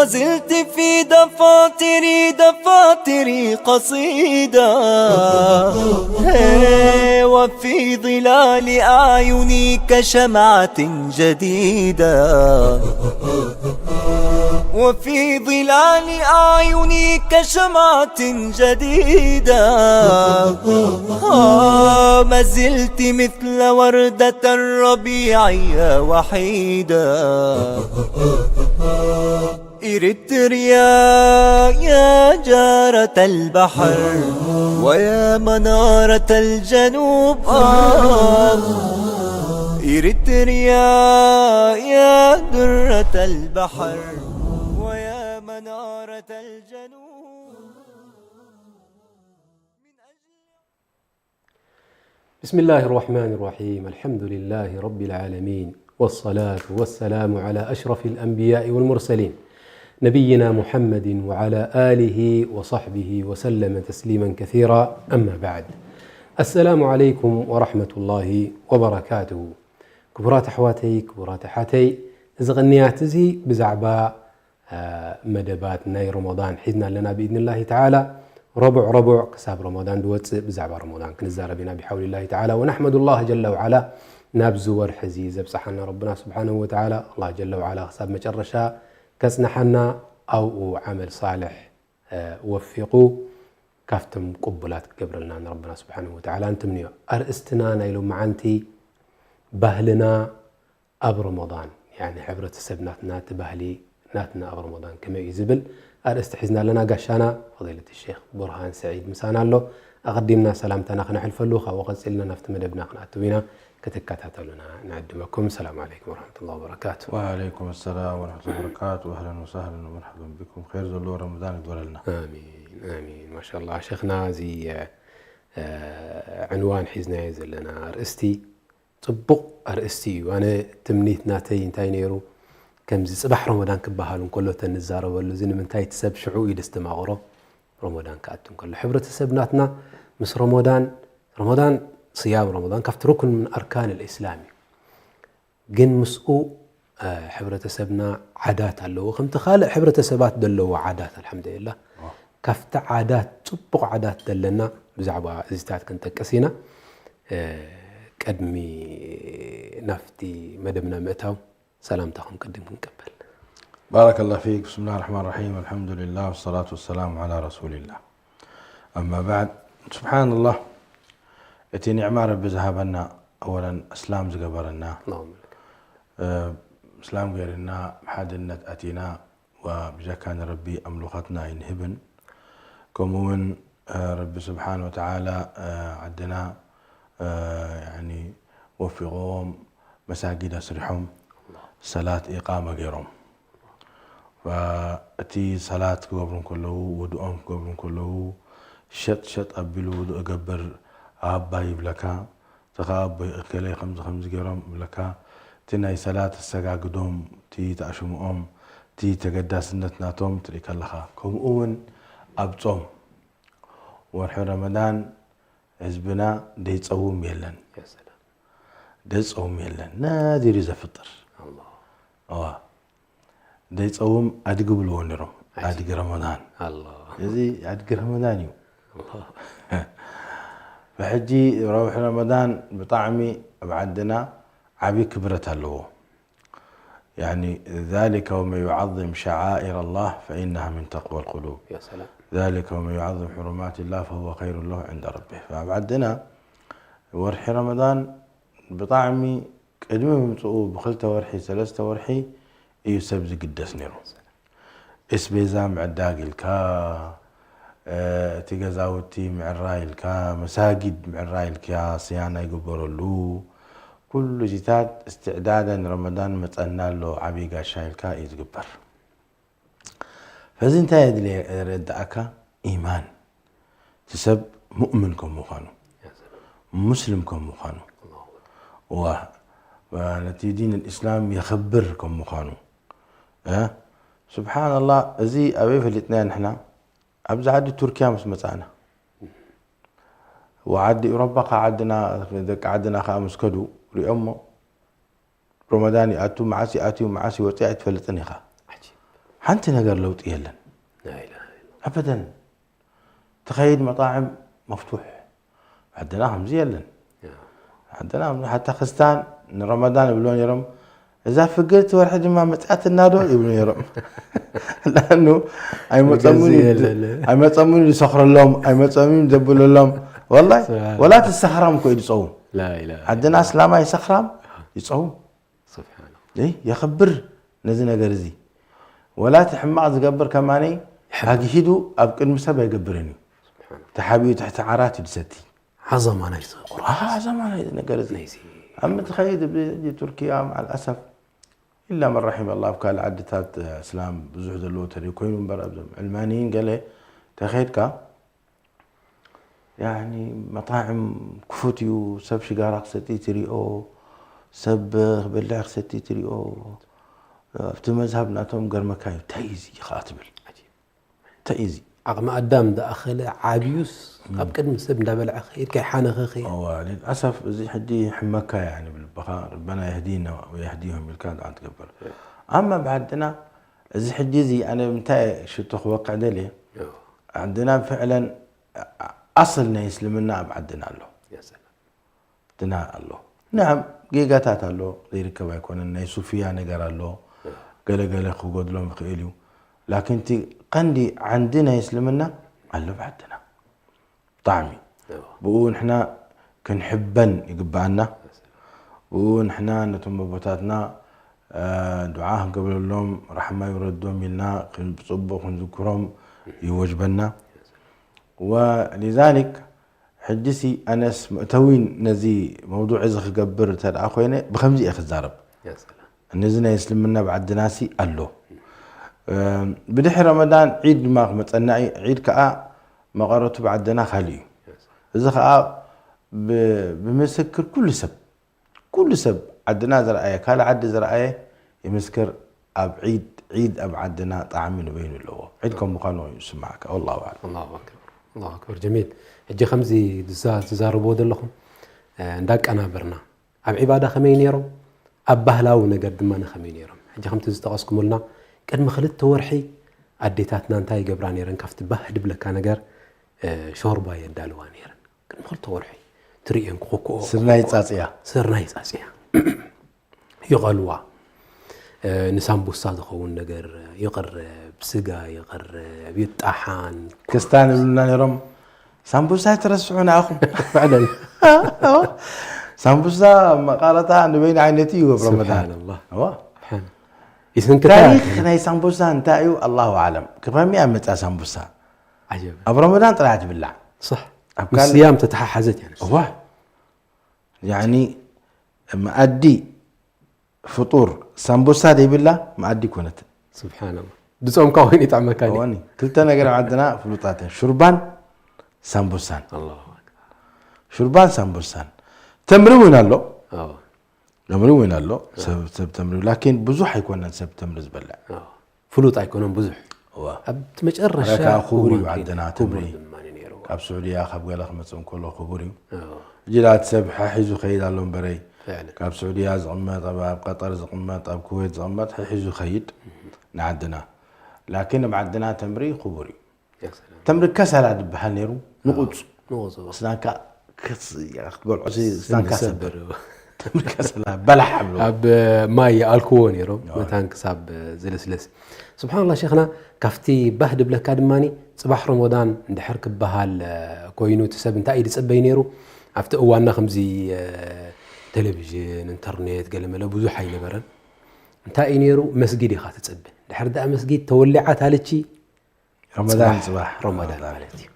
زلت في دفاتري، دفاتري قصيدة. هي، وفي ظلال أعيني كشمعة جديدة. وفي ظلال أعيني كشمعة جديدة. آه، ما زلت مثل وردة الربيع يا وحيدة. إريتريا يا جارة البحر ويا منارة الجنوب، آه. إريتريا يا درة البحر ويا منارة الجنوب. بسم الله الرحمن الرحيم. الحمد لله رب العالمين، والصلاة والسلام على أشرف الأنبياء والمرسلين، نبينا محمد وعلى آله وصحبه وسلم تسليما كثيرا. أما بعد، السلام عليكم ورحمة الله وبركاته. ክቡራት ኣሕዋተይ፣ ክቡራት ኣሓተይ፣ እዚ ቅንያት እዚ ብዛዕባ መደባት ናይ ረመዳን ሒዝና ኣለና ብኢድንላሂ ተዓላ። ረቡዕ ረቡዕ ክሳብ ረመዳን ዝወፅእ ብዛዕባ ረመዳን ክንዛረብ ኢና ብሓውሊላሂ ተዓላ። ወነሕመዱላህ ጀለ ወዓላ ናብዚ ወርሒ እዚ ዘብፅሓና ረብና ስብሓነሁ ወተዓላ። ኣላህ ጀለ ወዓላ ክሳብ መጨረሻ ከፅንሓና፣ ኣብኡ ዓመል ሳልሕ ወፊቑ ካብቶም ቅቡላት ክገብረልና ንረብና ስብሓነሁ ወተዓላ እንትምንዮ። ኣርእስትና ናይ ሎመዓንቲ ባህልና ኣብ ረመዳን፣ ያኒ ሕብረተሰብ ናትና፣ እቲ ባህሊ ናትና ኣብ ረመዳን ከመይ እዩ ዝብል ኣርእስቲ ሒዝና ኣለና። ጋሻና ፈዲለት ሸይኽ ቡርሃን ሰዒድ ምሳና ኣሎ። ኣቐዲምና ሰላምታና ክነሕልፈሉ፣ ካብኡ ቀጺልና ናብቲ መደብና ክንኣትው ኢና። ክትከታተሉና ንዕድመኩም። ሰላም ዓለይኩም ወረሕመቱላሂ ወበረካቱ። ወዓለይኩም ሰላም ወረሕመቱላሂ ወበረካቱ። ኣህለን ወሳህለን ወመርሐበን ቢኩም። ኸይር ዘለዎ ረመዳን ይግበረልና። ኣሚን፣ ኣሚን። ማሻላህ ሸይኽና፣ እዚ፣ እ፣ ዕንዋን ሒዝናዮ ዘለና ኣርእስቲ ጽቡቕ ኣርእስቲ እዩ። ኣነ ትምኒት ናተይ እንታይ ነይሩ፣ ከምዚ ጽባሕ ረመዳን ክበሃል እንከሎ ተንዛረበሉ፣ እዚ ንምንታይ እቲ ሰብ ሽዑ እዩ ደስተማቕሮ፣ ረመዳን ክኣቱ እንከሎ። ሕብረተሰብ ናትና ምስ ረመዳን፣ ረመዳን፣ ስያም ረመዳን ካብቲ ሩክን ምን ኣርካን ልእስላም እዩ። ግን ምስኡ፣ እ፣ ሕብረተሰብና ዓዳት ኣለዎ። ከምቲ ካልእ ሕብረተሰባት ዘለዎ ዓዳት፣ ኣልሓምዱሊላህ። ዋ። ካብቲ ዓዳት፣ ጽቡቕ ዓዳት ዘለና ብዛዕባ እዚታት ክንጠቅስ ኢና። እ፣ ቅድሚ ናብቲ መደብና ምእታው ሰላምታኹም ቅድም ክንቀበል። ባረከላህ ፊክ። ብስምላህ ራሕማን ራሒም። ኣልሓምዱሊላህ ወሰላቱ ወሰላሙ ዓላ ረሱሊላህ። ኣማ ባዕድ። ስብሓንላህ፣ እቲ ኒዕማ ረቢ ዝሃበና፣ ኣወለን እስላም ዝገበረና፣ ኣላሁመ ለክ። እ፣ እስላም ገይርና፣ ብሓድነት ኣቲና፣ ዋ ብጀካ ንረቢ ኣምልኾትና ኣይንህብን። ከምኡ እውን፣ እ፣ ረቢ ስብሓን ወተዓላ፣ እ፣ ዓድና፣ እ፣ ያኒ ወፊቕዎም መሳጊድ ኣስሪሖም ሰላት ኢቃመ ገይሮም። ዋ እቲ ሰላት ክገብሩ እንከለዉ፣ ውድኦም ክገብሩ እንከለዉ፣ ሸጥ ሸጥ ኣቢሉ ውዱእ እገብር ኣባ ይብለካ። እቲ ኸዓ ኣቦይ እከለ ከምዚ ከምዚ ገይሮም ይብለካ። እቲ ናይ ሰላት ኣሰጋግዶም፣ እቲ ተኣሽምኦም፣ እቲ ተገዳስነት ናቶም ትርኢ ከለኻ። ከምኡ እውን ኣብ ጾም ወርሒ ረመዳን ህዝብና ደይጸውም የለን። ያ ሰላም። ደይጸውም የለን። ናዚር እዩ ዘፍጥር። ኣላህ። እዋ። ደይጸውም ኣድጊ ብልዎ ነይሮም። ዓጂብ። ኣድጊ ረመዳን። ኣላህ። እዚ ኣድጊ ረመዳን እዩ። ኣላህ። ብሕጂ ረብሒ ረመዳን ብጣዕሚ ኣብ ዓድና ዓብዪ ክብረት ኣለዎ። ያኒ፣ ذلك ومن يعظم شعائر الله فإنها من تقوى القلوب. ያ ሰላም። ذلك ومن يعظم حرمات الله فهو خير له عند ربه. ኣብ ዓድና ወርሒ ረመዳን ብጣዕሚ ቅድሚ ምምፅኡ ብክልተ ወርሒ፣ ሰለስተ ወርሒ እዩ ሰብ ዝግደስ ነይሩ። እስቤዛ ምዕዳግ ኢልካ፣ እ፣ እቲ ገዛውቲ ምዕራይ ኢልካ፣ መሳጊድ ምዕራይ ኢልካ፣ ስያና ይግበረሉ። ኩሉ እዚታት እስትዕዳደ ንረመዳን መጸና ኣሎ፣ ዓብዪ ጋሻ ኢልካ እዩ ዝግበር። ፈዚ እንታይ የድልየ የረድኣካ? ኢማን። እቲ ሰብ ሙእምን ከም ምዃኑ፣ ሙስሊም ከም ምዃኑ፣ ዋ፣ ነቲ ዲን ልእስላም የኽብር ከም ምዃኑ። እ? ስብሓንላህ፣ እዚ ኣበይ ፈሊጥናዮ ንሕና? ኣብዚ ዓዲ ቱርኪያ ምስ መጻእና። ወዓዲ ኤውሮጳ ከዓ ዓድና፣ ደቂ ዓድና ከዓ ምስ ከዱ ሪኦሞ፣ ሮመዳን ይኣቱ፣ መዓስ ይኣትዩ፣ መዓስ ይወፅእ ኣይትፈልጥን ኢኻ። ዓጂብ። ሓንቲ ነገር ለውጢ የለን። ኣበደን። ትኸይድ መጣዕም መፍቱሕ። ዓድና ከምዚ የለን። ዓድና ሓታ ክስታን ንረመዳን ይብሎ ነይሮም፣ እዛ ፍግርቲ ወርሒ ድማ መፅኣትና ዶ ይብሉ ነይሮም። ላኑ ኣይመፀሙን ይሰኽረሎም፣ ኣይመፀሙን ዘብለሎም። ወላ ትሰኽራም እኮ እዩ ዝፀውም። ዓድና እስላማይ ሰኽራም ይፀውም። የኽብር ነዚ ነገር እዚ። ወላ እቲ ሕማቕ ዝገብር ከማነይ ኣግሂዱ ኣብ ቅድሚ ሰብ ኣይገብርን እዩ። ተሓቢኡ ትሕቲ ዓራት እዩ ዝሰቲ። ዓዘማ ናይዚ ቁርኣን። ዓዘማ ናይዚ ነገር እዚ። ናይዚ ኣብ ምትኸይድ ብ-፣ ቱርኪያ መዓል ኣሰፍ ኢላ መን ረሒመ ኣላ፣ ኣብ ካልእ ዓድታት እስላም ብዙሕ ዘለዎ ተሪኡ ኮይኑ እምበር ኣብዞም ዕልማንይን ገለ ተኸይድካ ያኒ መጣዕም ክፉት እዩ። ሰብ ሽጋራ ክሰቲ ትሪኦ፣ ሰብ ክበልዕ ክሰቲ ትሪኦ። ኣብቲ መዝሃብ ናቶም ገርመካ እዩ። እንታይ እዩ እዚ ከዓ ትብል። እንታይ እዩ እዚ? ዓቕሚ ኣዳም ዝኣኸለ ዓብዩስ ኣብ ቅድሚ ሰብ እንዳበልዐ ከይድ ከይሓነኸ ከይድ። እዋ፣ ልልኣሰፍ እዚ ሕጂ ሕመካ እያ ንብል በኻ፣ ረበና የህዲና ወየህዲሁም ኢልካ ዱዓ ትገብር። ኣማ ብዓድና እዚ ሕጂ እዚ ኣነ እንታይ ሽቶ ክወቅዕ ደልየ? ዓድና ፍዕለን ኣስል ናይ እስልምና ኣብ ዓድና ኣሎ። ድና ኣሎ። ንዓም ጌጋታት ኣሎ፣ ዘይርከብ ኣይኮነን። ናይ ሱፍያ ነገር ኣሎ፣ ገለ ገለ ክጎድሎም ይኽእል እዩ። ላኪን እቲ ቀንዲ ዓንዲ ናይ እስልምና ኣሎ ብዓድና። ብጣዕሚ። ብኡ ንሕና ክንሕበን ይግብኣና። ብኡ ንሕና ነቶም ኣቦታትና፣ እ፣ ዱዓ ክንገብረሎም፣ ራሕማ ይውረዶም ኢልና ክን-፣ ብጽቡቕ ክንዝክሮም ይወጅበና። ወሊዛሊክ ሕጂሲ ኣነስ መእተዊን ነዚ መውዱዕ እዚ ክገብር እንተ ደኣ ኮይነ ብኸምዚ እየ ክዛረብ። ያ ሰላም። ነዚ ናይ እስልምና ኣብ ዓድናሲ ኣሎ። እም፣ ብድሕሪ ረመዳን ዒድ ድማ ክመጸና እዩ። ዒድ ከኣ መቐረቱ ብዓድና ካልእ እዩ። እዚ ከኣ ብ-፣ ብምስክር ኩሉ ሰብ፣ ኩሉ ሰብ ዓድና ዝረኣየ፣ ካልእ ዓዲ ዝረኣየ ይምስክር። ኣብ ዒድ፣ ዒድ ኣብ ዓድና ጣዕሚ ንበይኑ ኣለዎ። ዒድ ከም ምዃኑ ኮይኑ ይስማዓካ። ወላሁ ኣዕለም። ኣላሁ ኣክበር፣ ኣላሁ ኣክበር። ጀሚል። ሕጂ ከምዚ ዝዛ-፣ ዝዛረብዎ ዘለኹም፣ እ፣ እንዳቀናበርና፣ ኣብ ዒባዳ ከመይ ነይሮም፣ ኣብ ባህላዊ ነገር ድማ ከመይ ነይሮም። ሕጂ ከምቲ ዝጠቐስኩምልና፣ ቅድሚ ክልተ ወርሒ ኣዴታትና እንታይ ይገብራ ነይረን? ካብቲ ባህ ድብለካ ነገር፣ እ፣ ሾርባ የዳልዋ ነይረን። ቅድሚ ክልተ ወርሒ ትርእየን ክኹክኦ፣ ስርናይ ክኹክኦ። ጻጽያ። ስርናይ ጻጽያ። ይቐልዋ። እ፣ ንሳምቡሳ ዝኸውን ነገር ይቕረብ፣ ስጋ ይቕረብ፣ ይጣሓን። ክስታን ይብሉና ነይሮም፣ "ሳምቡሳ ኣይትረስዑ ንኣኹም." ባዕለን። ሳምቡሳ መቓረታ ንበይኑ ዓይነት እዩ ኣብ ረመዳን። ስብሓንላህ። እዋ። ስብሓን-፣ ይስንክታ ታሪኽ ይኽእል። ናይ ሳምቡሳ እንታይ እዩ? ኣላሁ ኣዕለም። ከመይ መጻ ሳምቡሳ? ዓጀብ። ኣብ ረመዳን ጥራይ ትብላዕ። صح። ኣብ ምስ ካልእ ስያም ተተሓሓዘት እያ ንሳ። እዋ። ያኒ መኣዲ ፍጡር ሳምቡሳ ዘይብላ መኣዲ ኮነትን። ስብሓንላህ። ብጾምካ ኮይኑ ይጥዕመካ ድዩ? እዋኒ፣ ክልተ ነገር ኣብ ዓድና ፍሉጣት እየን። ሹርባን ሳምቡሳን። ኣላሁ ኣክበር። ሹርባን ሳምቡሳን። ተምሪ እውን ኣሎ። ኣዎ። ተምሪ እውን ኣሎ። ኣዎ። ሰብ፣ ሰብ ተምሪ፣ ላኪን ብዙሕ ኣይኮነን ሰብ ተምሪ ዝበልዕ። ኣዎ። ፍሉጥ ኣይኮነን ብዙሕ። እዋ። ኣብቲ መጨረሻ ኣረ፣ ከዓ ክቡር እዩ እዋን ዓድና ክቡር ተምሪ። ድማ ነይሩ። ካብ ስዑድያ፣ ካብ ገለ ክመጽእ እንከሎ ክቡር እዩ። ኣዎ። ጅላት ሰብ ሓሒዙ ከይድ ኣሎ እምበረይ። ፍዕሊ። ካብ ስዑድያ ዝቕመጥ፣ ኣብ፣ ኣብ ቀጠር ዝቕመጥ፣ ኣብ ኩዌት ዝቕመጥ ሓሒዙ ከይድ ንዓድና። ላኪን ኣብ ዓድና ተምሪ ክቡር እዩ። ያ ሰላም። ተምሪ ከሰላ ዝበሃል ነይሩ፣ ንቑጹ። ንቑጹ። ስናንካ ክስ-፣ ክትበልዖ ሲ-፣ ስናንካ ሰብር። ሰብር። ተምሪ ከሰላ በላሕ ኣብሎ። ኣብ ማይ ይኣልክዎ ነይሮም፣ ኣዎ። መታን ክሳብ ዝልስልስ። ስብሓንላህ ሸይኽና፣ ካብቲ ባህ ድብለካ ድማኒ፣ ጽባሕ ረመዳን እንድሕር ክበሃል፣ እ፣ ኮይኑ፣ እቲ ሰብ እንታይ እዩ ዝጽበይ ነይሩ? ኣብቲ እዋንና ከምዚ፣ እ፣ ቴሌቪዥን፣ ኢንተርኔት፣ ገለመለ ብዙሕ ኣይነበረን። እንታይ እዩ ነይሩ? መስጊድ ኢኻ ትጽበ። ድሕር ደኣ መስጊድ ተወሊዓ ታልቺ፣ ረመዳን ጽባሕ፣ ጽባሕ ረመዳን ረመዳን። ማለት እዩ።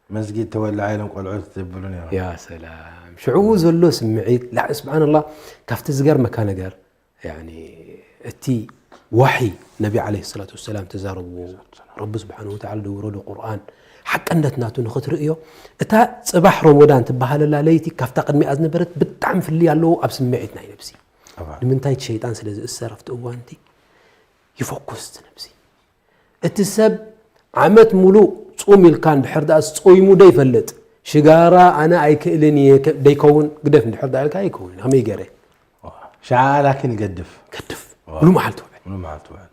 መስጊድ ተወልዓ ኢሎም ቆልዑት ዘብሉ ነይሮም። ያ ሰላም። ሽዑ ዘሎ ስምዒት፣ ላ-፣ ስብሓንላህ፣ ካብቲ ዝገርመካ ነገር፣ ያኒ፣ እቲ ዋሒ ነቢ ዓለይሂ ሰላቱ ወሰላም ተዛረብዎ፣ ረቢ ስብሓነሁ ወተዓላ ዝወረዶ ቁርኣን፣ ሓቅነት ናቱ ንኽትርእዮ፣ እታ ጽባሕ ረመዳን ትበሃለላ ለይቲ፣ ካብታ ቅድሚኣ ዝነበረት ብጣዕሚ ፍልይ ኣለዎ ኣብ ስምዒት ናይ ነብሲ። ጠብዓን። ንምንታይ እቲ ሸይጣን ስለ ዝእሰር ኣብቲ እዋን እቲ ይፈኩስ እቲ ነብሲ። እቲ ሰብ ዓመት ሙሉእ ጹም ኢልካ እንድሕር ደኣ ጾይሙ ዶ ይፈልጥ? ሽጋራ ኣነ ኣይክእልን እየ ከ-፣ ደይከውን ግደፍ እንድሕር ደኣ ኢልካ ኣይከውን። ከመይ ገይረ? ሸዓ ላኪን ይገድፍ። ገድፍ። ዋ። ሙሉ መዓልቲ ውዕል። ሙሉ መዓልቲ ውዕል።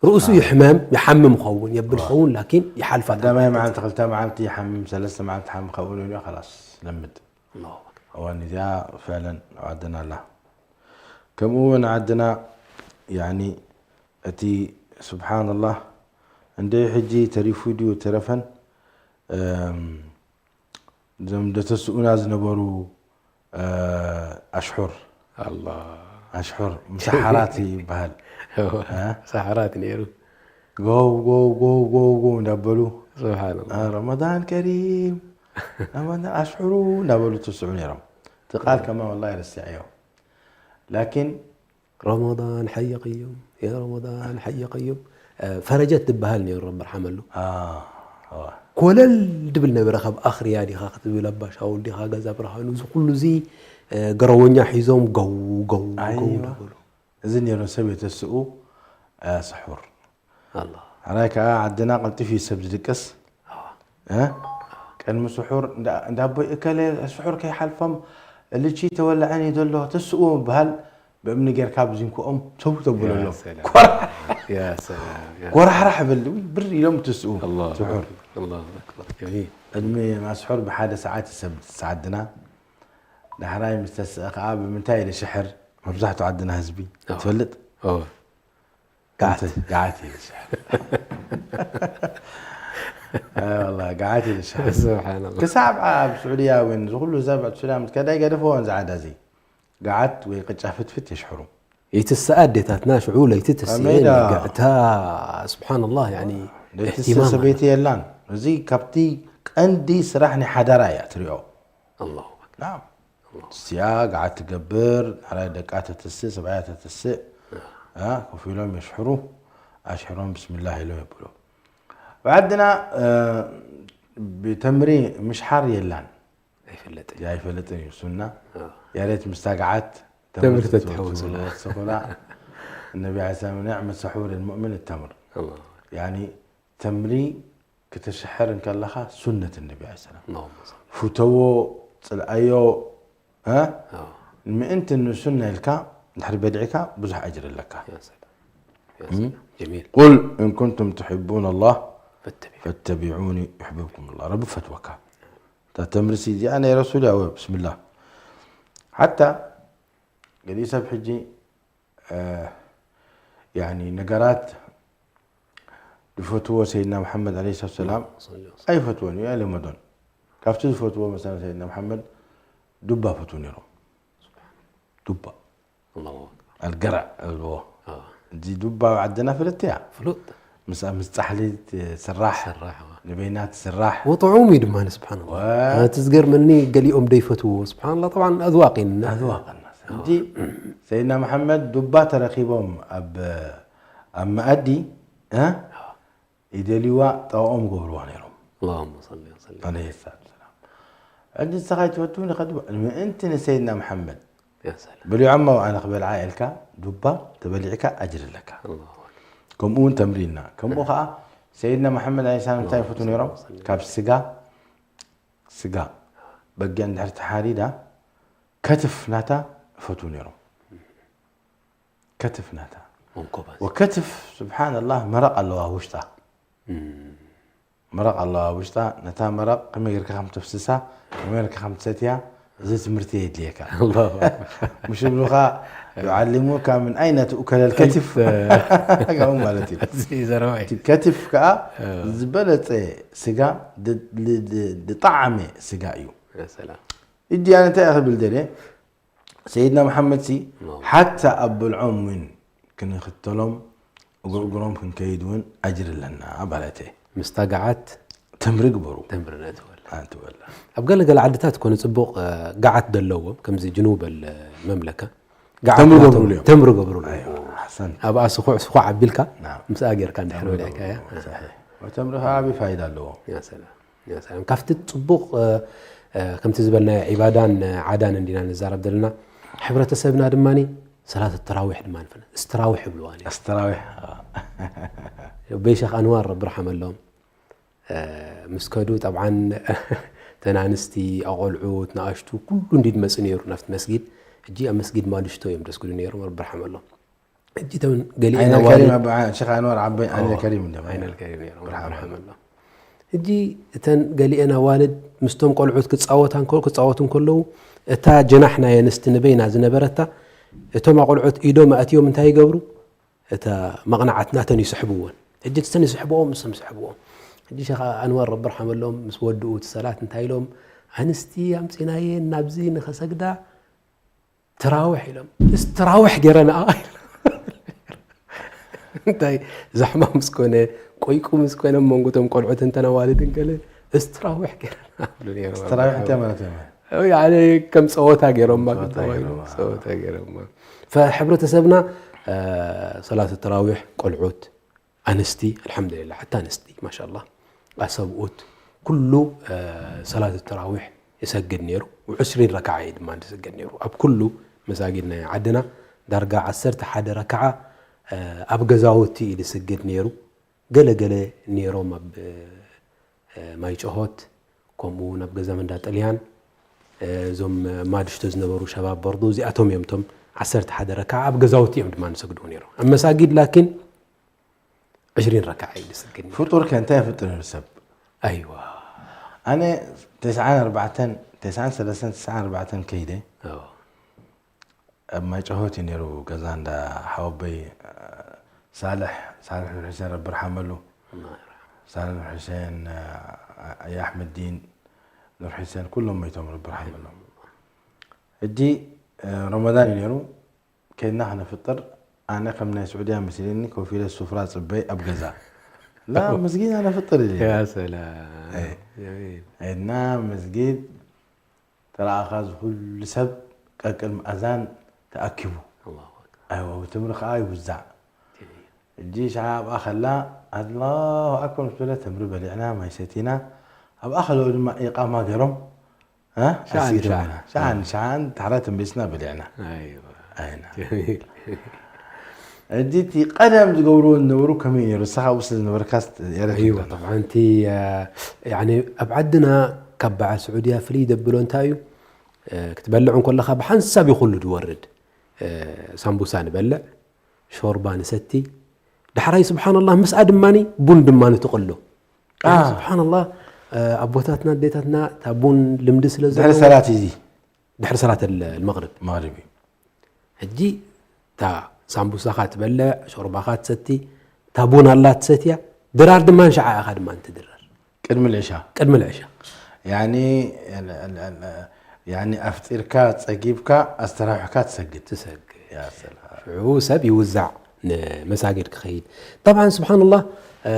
ርእሱ ይሕመም ይሓምም ኸውን የብል ኸውን ላኪን ይሓልፋ ቀዳማይ መዓልቲ ክልተ መዓልቲ ይሓምም ሰለስተ መዓልቲ ሓምም ኸውን ኢሉ ከላስ ለምድ ኣላሁ ኣክበር እዋን እዚኣ ፍዕለን ዓድና ኣላ ከምኡ እውን ዓድና ያኒ እቲ ስብሓንላህ እንደ ሕጂ ተሪፉ ድዩ ተረፈን እም፣ እዞም ደተስኡና ዝነበሩ እ፣ ኣሽሑር ኣላ ኣሽሑር ምሳሓራት ይበሃል እ? ሰሓራት ነይሩ ጎው ጎው ጎው ጎው ጎው እንዳበሉ ስብሓንላ እ፣ ረመዳን ከሪም ረመዳን ኣሽሑሩ እንዳበሉ ትስዑ ነይሮም እቲ ቃል ከማ ወላ ይርስዐዮ ላኪን ረመዳን ሓየ ቀዩም ያ ረመዳን ሓየ ቀዩም ፈረጀት ትበሃል ነይሩ ረቢ ርሓመሉ አ፣ ዋ፣ ኮለል ድብል ነበረ ካብ ኣኽርያ ዲኻ ክትብል ኣባ ሻውል ዲኻ ገዛ ብርሃኑ እዚ ኩሉ እዚ ገረወኛ ሒዞም ገው ገው ገው ኣይዋ። ነበሩ እዚ ነይሩ ሰብ የተስኡ እ፣ ስሑር ኣላ ሕራይ ከዓ ዓድና ቀልጢፍ እዩ ሰብ ዝድቅስ እ? ቅድሚ ስሑር እንዳ እንዳ ኣቦይ እከለ ስሑር ከይሓልፎም ልቺ ተወላዐን እዩ ዘሎ ተስኡ ምበሃል ብእምኒ ጌርካ ብዚንክኦም ሰው ተብሎ ኣሎ ሰላም። ኮራሕ ያ ሰላም ያ ኮራሕራሕ በል ውይ፣ ብር ኢሎም ትስኡ ኣላሁ ስሑር ኣክበር ኣላሁ ኣክበር ጀሚል ቅድሚ ማስሑር ብሓደ ሰዓት ይሰብት ዓድና ዳሕራይ ምስ ተስአ ከዓ ብምንታይ ኢለ ሽሕር መብዛሕትኡ ዓድና ህዝቢ ኣዎ። ትፈልጥ ኦ ጋዓት ጋዓት ኢለ ሽሕር ኣይ ወላ ጋዓት ኢለ ሽሕር ስብሓንላ ክሳብ ኣብ ስዑድያ እውን ዝኩሉ ሰብ ኣብ ስዑድያ ምትከዳ ይገደፈዎን ዝዓዳ እዚ ጋዓት ወይ ቅጫ ፍትፍት የሽሕሩ ይትስኣ ኣዴታትና ሽዑ ለይቲ ተስኤ ሜዳ። ግዕታ ስብሓንላ ያኒ ለይቲ እህቲማም ሰበይቲ የላን እዚ ካብቲ ቀንዲ ስራሕ ናይ ሓዳራ እያ ትሪኦ ኣላሁ ናም ስቲያ ጋዓት ትገብር ናራይ ደቃ ተተስእ ሰብኣያ ተተስእ እ፣ ኮፍ ኢሎም የሽሕሩ ኣሽሕሮም ብስምላህ ኢሎም የብሉ ብዓድና እ፣ ብተምሪ ምሽሓር የላን ኣይፈለጥን ኣይፈልጥን እዩ ሱና ያሬት ምስታ ጋዓት ተምሪ ተትሕውስ ወሰኹላ ነቢ ለ ሰላም ኒዕመት ሰሑር ሙእምን ተምር ኣላሁ ያኒ ተምሪ ክትሽሕር እንከለኻ ሱነት ነቢ ለ ሰላም ኣላሁመ ሰሊ ፍተዎ ፅልኣዮ እ? ኣዎ። ምእንቲ ንሱና ኢልካ እንድሕር በሊዕካ ብዙሕ ኣጅር ኣለካ ያ ሰላም ያ ሰላም ጀሚል قل إن كنتم تحبون الله ፈተቢ فاتبعوني يحببكم الله ረቢ ፈትወካ እታ ተምሪ ሲ እዚኣ ናይ ረሱል ያወ ብስምላህ ሓታ ገሊኡ ሰብ ሕጂ እ፣ ያኒ ነገራት ዝፈትዎ ሰይድና መሓመድ ለ ሰላት ሰላም ኣይፈትዎን እዩ ኣይለመዶን ካብቲ ዝፈትዎ መሰለ ሰይድና መሓመድ ዱባ ፈትዉ ነይሮም ዱባ ኣላሁ ኣክበር ኣልገራዕ እልዎ ኣዎ። እዚ ዱባ ኣብ ዓድና ፍልጥ እያ ፍሉጥ ምስ ምስ ፃሕሊ ትስራሕ ሰራሕ ንበይና ትስራሕ ወጥዑም እዩ ድማ ስብሓንላ እቲ ዝገርመኒ ገሊኦም ደይፈትዎ ስብሓንላ طبعا ኣዝዋቅ ኢና ኣዝዋቀና እንጂ ሰይድና መሓመድ ዱባ ተረኪቦም ኣብ ኣብ መኣዲ እ? ይደልዩዋ ጠቕኦም ገብርዋ ነይሮም اللهم صل وسلم عليه الصلاة والسلام ሕጂ ንስኻ ይትፈትው ንኸ ዱባ ምእንቲ ንሰይድና መሓመድ يا سلام ብሊዖሞ ኣነ ክበልዓ ኢልካ ዱባ ተበሊዕካ ኣጅር ኣለካ الله أكبر ከምኡ እውን ተምሪና ከምኡ ከዓ ሰይድና መሓመድ ለ ሰላም እንታይ ይፈትው ነይሮም ካብ ስጋ ስጋ በጊዕ እንድሕር ተሓሪዳ ከትፍ ናታ ይፈትው ነይሮም ከትፍ ናታ መንኮባ ወከትፍ ስብሓንላህ መረቕ ኣለዋ ውሽጣ መረቕ ኣለዋ ውሽጣ ነታ መረቕ ከመይ ጌርካ ከም ተፍስሳ ከመይ ጌርካ ከም ትሰትያ እዚ ትምህርቲ የድልየካ الله أكبر مش ብሉኻ يعلموك من أين تؤكل الكتف ከምኡ ማለት እዩ እዚ ዘረባ እዩ እቲ ከትፍ ከዓ ዝበለፀ ስጋ ድ- ድ- ድ- ዝጠዓመ ስጋ እዩ يا سلام እጂ ኣነ እንታይ ክብል ደልየ ሰይድና መሓመድ ሲ ሓታ ኣብ ብልዖም እውን ክንኽተሎም እግርግሮም ክንከይድ እውን ኣጅር ኣለና ማለተ ምስታ ገዓት ተምሪ ግበሩ ተምሪ ነእትወላ ኣንትበላ ኣብ ገለገለ ዓድታት ኮነ ፅቡቕ ገዓት ዘለዎም ከምዚ ጅኑበል መምለካ ገዓት ተምሪ ናቶም ገብሩሉ እዮም። ተምሪ ገብሩሉ ኣሕሰን ኣብኣ ስኹዕ ስኹዕ ኣቢልካ ናም። ምስኣ ጌርካ እንድሕር በሊዕካ እያ ተምሪ ከዓ ዓብዪ ፋይዳ ኣለዎ ያ ሰላም ያ ሰላም ካብቲ ፅቡቕ እ፣ እ፣ ከምቲ ዝበልናዮ ዒባዳን እ፣ ዓዳን እንዲና ንዛረብ ዘለና ሕብረተሰብና ድማ ሰላት ተራዊሕ ድማ ንፈለ እስትራዊሕ ይብልዋ ነይሮም። ኣስተራዊሕ በይ ሸኽ ኣንዋር ረቢ ርሓመሎም እ፣ ምስ ከዱ ጠብዓን ተናንስቲ ኣቆልዑት ንኣሽቱ ኩሉ እንዲ መፁ ነይሩ ናብቲ መስጊድ ሕጂ ኣብ መስጊድ ማልሽቶ እዮም ደስግዱ ነይሮም ረቢ ርሓመሎም ሕጂ እተን ገሊኤን ዓይነል ኣዋልድ ከሪም ኣብ ዓን- ሸኻ ኣንዋር ዓባይ ዓይነል ከሪም እንደ ዓይነል ከሪም ነይሮም ብርሃን ኣሎ። ሕጂ እተን ገሊኤን ኣዋልድ ምስቶም ቆልዑት ክጻወታ እንከ- ክጻወቱ እንከለዉ እታ ጀናሕ ናይ ኣንስቲ ንበይና ዝነበረታ እቶም ኣቆልዑት ኢዶም ኣእትዮም እንታይ ይገብሩ? እታ መቕናዓት ናተን ይስሕብዎን። ሕጂ እተን ይስሕብዎም ምስም ይስሕብዎም። ሕጂ ሸኻ ኣንዋር ረቢ ርሓመሎም ምስ ወድኡ እቲ ሰላት እንታይ ኢሎም ኣንስቲ ኣምጺናየን ናብዚ ንኸሰግዳ ተራውሕ ኢሎም። እስ ተራውሕ ገይረንኣ እንታይ ዛሕማ ምስ ኮነ ቆይቁ ምስ ኮነ መንጎቶም ቆልዑት እንተን ኣዋልድን ገለ እስ ተራውሕ ገይረንኣ ይብሉ ነይሮም። ተራዊሕ እንታይ ማለት እዩ? ያኔ ከም ጸወታ ገይሮማ ጸወታ ግጥሞ ገይሮማ። ጸወታ ገይሮማ። ፈሕብረተሰብና እ፣ ሰላት ተራዊሕ ቆልዑት ኣንስቲ ኣልሓምዱሊላህ ሓታ ኣንስቲ ማሻላ ኣሰብኡት ኩሉ እ፣ ሰላት ተራዊሕ ይሰግድ ነይሩ። ዕስሪን ረክዓ እዩ ድማ ዝሰግድ ነይሩ ኣብ ኩሉ መሳጊድ ናይ ዓድና ዳርጋ ዓሰርተ ሓደ ረክዓ እ፣ ኣብ ገዛውቲ እዩ ዝስግድ ነይሩ። ገለ ገለ ነይሮም ኣብ እ፣ ማይ ጨሆት ከምኡ እውን ኣብ ገዛ መንዳ ጥልያን እ፣ እዞም ማድሽቶ ዝነበሩ ሸባብ በርዶ እዚኣቶም እዮም እቶም ዓሰርተ ሓደ ረክዓ ኣብ ገዛውቲ እዮም ድማ ዝሰግዱ ነይሮም ኣብ መሳጊድ ላኪን ዕሽሪን ረክዓ እዩ ዝስግድ ነይሩ። ፍጡር ከ እንታይ ይፍጥር ነይሩ ሰብ? ኣይዋ ኣነ ተስዓን ኣርባዕተን ተስዓን ሰለስተን ተስዓን ኣርባዕተን ከይደ ኦ፣ ኣብ ማይ ጨሆት እዩ ነይሩ ገዛ እንዳ ሓወበይ ሳልሕ ሳልሕ ኑር ሕሴን ረቢ ርሓመሉ። ሳልሕ ኑር ሕሴን ኣያ ኣሕመዲን ኑር ሕሴን ኩሎም ሞይቶም ረቢ ርሓመሎም። ሕጂ ረመዳን እዩ ነይሩ ከይድና ክነፍጥር ኣነ ከም ናይ ስዑድያ መሲልኒ ኮፍ ኢለ ሱፍራ ጽበይ ኣብ ገዛ ላ መስጊድ ኣነ ፍጥር ኢለ ያ ሰላም ኣይ። ጀሚል። ከይድና መስጊድ ተረኣኻ ዝኩሉ ሰብ ቀቅድሚ ኣዛን ተኣኪቡ ኣላሁ ኣክበር። ኣይዋ ትምሪ ከዓ ይውዛዕ ጀሚል። እጂ ሻዓ ኣብኣ ከላ ኣላሁ ኣክበር ምስ በለ ተምሪ በሊዕና ማይ ሰቲና ኣብኣ ከለኡ ድማ ኢቃማ ገይሮም እ? ሻዓ ኣስጊዶምና። ንሻዓ። ሻዓ ንሻዓ ተሓራ ተንቢስና በሊዕና ኣይዋ ኣይና ጀሚል። እጂ እቲ ቀደም ዝገብርዎ ዝነበሩ ከመይ ነይሩ ንስኻ ውስጥ ዝነበርካስ የረት ኣይዋ ይብለና። طبعا እቲ እ፣ ያኒ ኣብ ዓድና ካብ በዓል ስዑድያ ፍልይ ዘብሎ እንታይ እዩ እ፣ ክትበልዕ እንከለኻ ብሓንሳብ እዩ ኩሉ ዝወርድ እ፣ ሳምቡሳ ንበልዕ ሾርባ ንሰቲ ዳሕራይ ስብሓንላህ ምስኣ ድማኒ ቡን ድማኒ ትቕሎ አ። ስብሓንላህ እ፣ ኣቦታትና ኣዴታትና እታ ቡን ልምዲ ስለ ድሕሪ ዘለዎ ሰላት እዚ ድሕሪ ሰላት መቕርብ መቕሪብ እዩ ሕጂ እታ ሳምቡሳኻ ትበልዕ ሾርባኻ ትሰቲ እታ ቡን ኣላ ትሰትያ ድራር ድማ ንሸዓ ኢኻ ድማ እንትድረር ቅድሚ ልዕሻ ቅድሚ ልዕሻ ያኒ ያኒ ኣፍጢርካ ጸጊብካ ኣስተራዊሕካ ትሰግድ ትሰግድ ያ ሰላም ሽዑ ሰብ ይውዛዕ ንመሳጊድ ክኸይድ طبعا ስብሓንላህ እ፣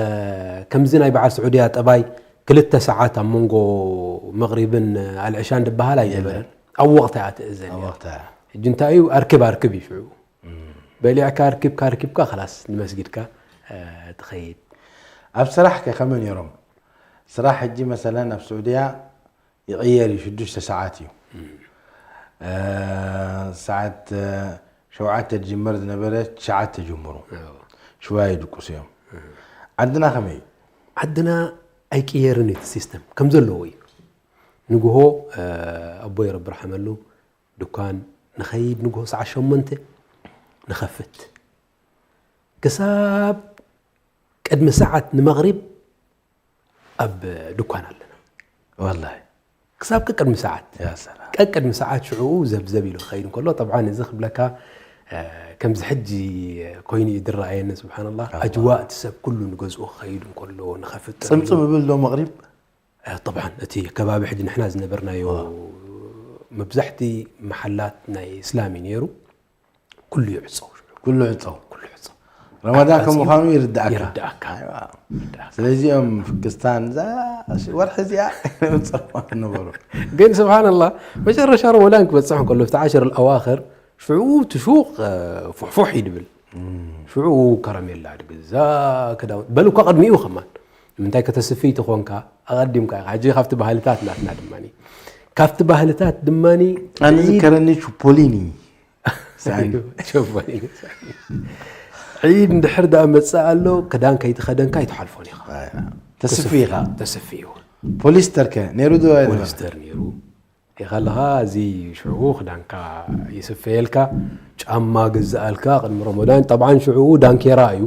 ከምዚ ናይ በዓል ስዑድያ ጠባይ ክልተ ሰዓት ኣብ መንጎ መቕሪብን ኣልዕሻን ዝበሃል ኣይነበረን ኣብ ወቕታ እያ ትእዘን ኣብ እያ ወቕታ ሕጂ እንታይ እዩ ኣርክብ ኣርክብ እዩ ሽዑ በሊዕካ ኣርኪብካ ኣርኪብካ ከላስ ንመስጊድካ እ፣ ትኸይድ ኣብ ስራሕ ከ ከመይ ነይሮም ስራሕ ሕጂ መሰለን ኣብ ስዑድያ ይቕየር እዩ ሽዱሽተ ሰዓት እዩ እ፣ ሰዓት እ፣ ሸውዓተ ዝጅመር ዝነበረ ትሽዓተ ጀምሩ ሽዋ ይድቁሱ እዮም ዓድና ከመይ እዩ ዓድና ኣይቅየርን እዩ እቲ ሲስተም ከም ዘለዎ እዩ ንግሆ እ፣ ኣቦይ ረቢ ርሓመሉ ድኳን ንኸይድ ንግሆ ሰዓት ሸሞንተ ንኸፍት ክሳብ ቅድሚ ሰዓት ንመቕሪብ ኣብ ድኳን ኣለና ወላሂ ክሳብ ቀቅድሚ ሰዓት ያ ሰላም ቀቅድሚ ሰዓት ሽዑኡ ዘብዘብ ኢሉ ክኸይድ እንከሎ طبعا እዚ ክብለካ እ፣ ከምዚ ሕጂ ኮይኑ እዩ ዝረኣየኒ ስብሓንላህ ኣጅዋ እቲ ሰብ ኩሉ ንገዝኡ ክኸይድ እንከሎ ንኸፍጥር ጽምጽም እብል ዶ መቕሪብ እ፣ طبعا እቲ ከባቢ ሕጂ ንሕና ዝነበርናዮ መብዛሕቲ መሓላት ናይ እስላም እዩ ነይሩ ኩሉ ይዕፀው ኩሉ ዕፀው ኩሉ ይዕፀው ረመዳን ዓባሲ ከም ምዃኑ ይርዳእካ ይርዳእካ ስለዚኦም ፍክስታን እዛ ወርሒ እዚኣ ጸማ ነበሩ ግን ስብሓንላህ መጨረሻ ረመዳን ክበፅሕ እንከሎ ብቲ ዓሽር ኣዋክር ሽዑ እቲ ሹቅ እ፣ ፉሕፉሕ እዩ ድብል ሽዑ ከረሜላ ድግዛ ክዳውንቲ በል እኳ ቅድሚኡ ከማን ንምንታይ ከተስፍይ ተኾንካ ኣቐዲምካ ኢኻ ሕጂ ካብቲ ባህልታት ናትና ድማ ካብቲ ባህልታት ድማ ኣነ ዝከረኒ ቹፖሊኒ ሸቦኒ ዒድ እንድሕር ደኣ መፅእ ኣሎ ክዳን ከይትኸደንካ ኣይትሓልፎን ኢኻ ተስፊ ኢኻ ተስፊ እዩ ፖሊስተር ከ ነይሩ ዶ ኣይነበረ? ፖሊስተር ነይሩ ከለኻ እዚ ሽዑ ክዳንካ ይስፈየልካ፣ ጫማ ግዝኣልካ ቅድሚ ረመዳን። ጠብዓን ሽዑ ዳንኬራ እዩ።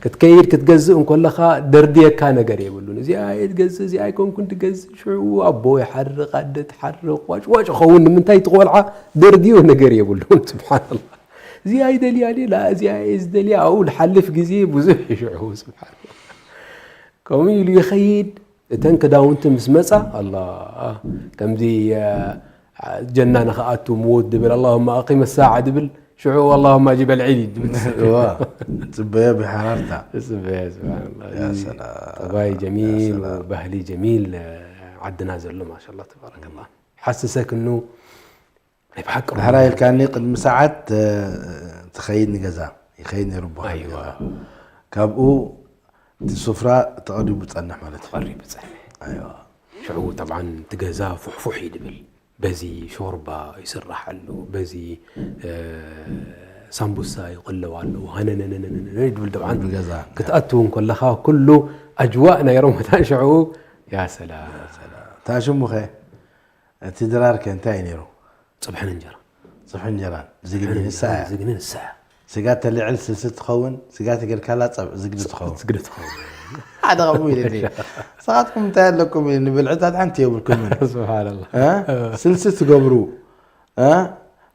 ክትከይድ ክትገዝእ እንከለኻ ደርድየካ ነገር የብሉን። እዚኣ እየ ትገዝእ፣ እዚኣ ኣይኮንኩን ትገዝእ። ሽዑ ኣቦ ይሓርቕ፣ ኣደ ትሓርቕ፣ ዋጭ ዋጭ ኸውን። ንምንታይ? እቲ ቆልዓ ደርድዮ ነገር የብሉን። ስብሓንላ። እዚኣ ይደልያ ድላ፣ እዚኣ እየ ዝደልያ። ኣብኡ ዝሓልፍ ግዜ ብዙሕ እዩ ሽዑ። ስብሓንላ። ከምኡ ኢሉ ይኸይድ። እተን ክዳውንቲ ምስ መጻ ኣላ ከምዚ ጀና ንኽኣቱ ምውት ድብል ኣላሁማ ኣቂመ ሳዓ ድብል ሽዑ ኣላሁማ ጅበል ዒድ ድብል ጽበዮ ብሓራርታ። ጽበያ ስብሓንላ። ያ ሰላም። ጠባይ ጀሚል ወባህሊ ጀሚል ዓድና ዘሎ ማሻላ ተባረከላ። ሓስሰክ እኑ ናይ ብሓቂ ዳሕራ ኢልካኒ ቅድሚ ሰዓት ትኸይድ ንገዛ ይኸይድ ነይሩ በሃል ኣይዋ። ገዛ ካብኡ እቲ ስፍራ ተቐሪቡ ዝጸንሕ ማለት እዩ። ተቐሪቡ ጸንሕ። ኣይዋ። ሽዑ ጠብዓን እቲ ገዛ ፉሕፉሕ እዩ ድብል። በዚ ሾርባ ይስራሕ ኣሎ፣ በዚ ሳምቡሳ ይቕለው ኣሎ፣ ሃነነነነነ ድብል። ጠብዓን ብገዛ ክትኣትው እንከለኻ ኩሉ ኣጅዋእ ናይ ረመዳን ሽዑ። ያ ሰላም። ታሽሙኸ እቲ ድራር ከ እንታይ እዩ ነይሩ? ጽብሕን እንጀራ። ጽብሒ እንጀራን ዝግኒ ንሳ እያ። ዝግኒ ንሳ እያ። ስጋ ተልዕል ስልሲ ትኸውን፣ ስጋ ተገልካላ ጸብ ዝግዲ ትኸውን። ዝግዲ ትኸውን። ሓደ ከምኡ ኢለ ንሳኻትኩም እንታይ ኣለኩም ኢለ ንብልዕታት ሓንቲ የብልኩምን። ስብሓንላ። ስልሲ ትገብሩ፣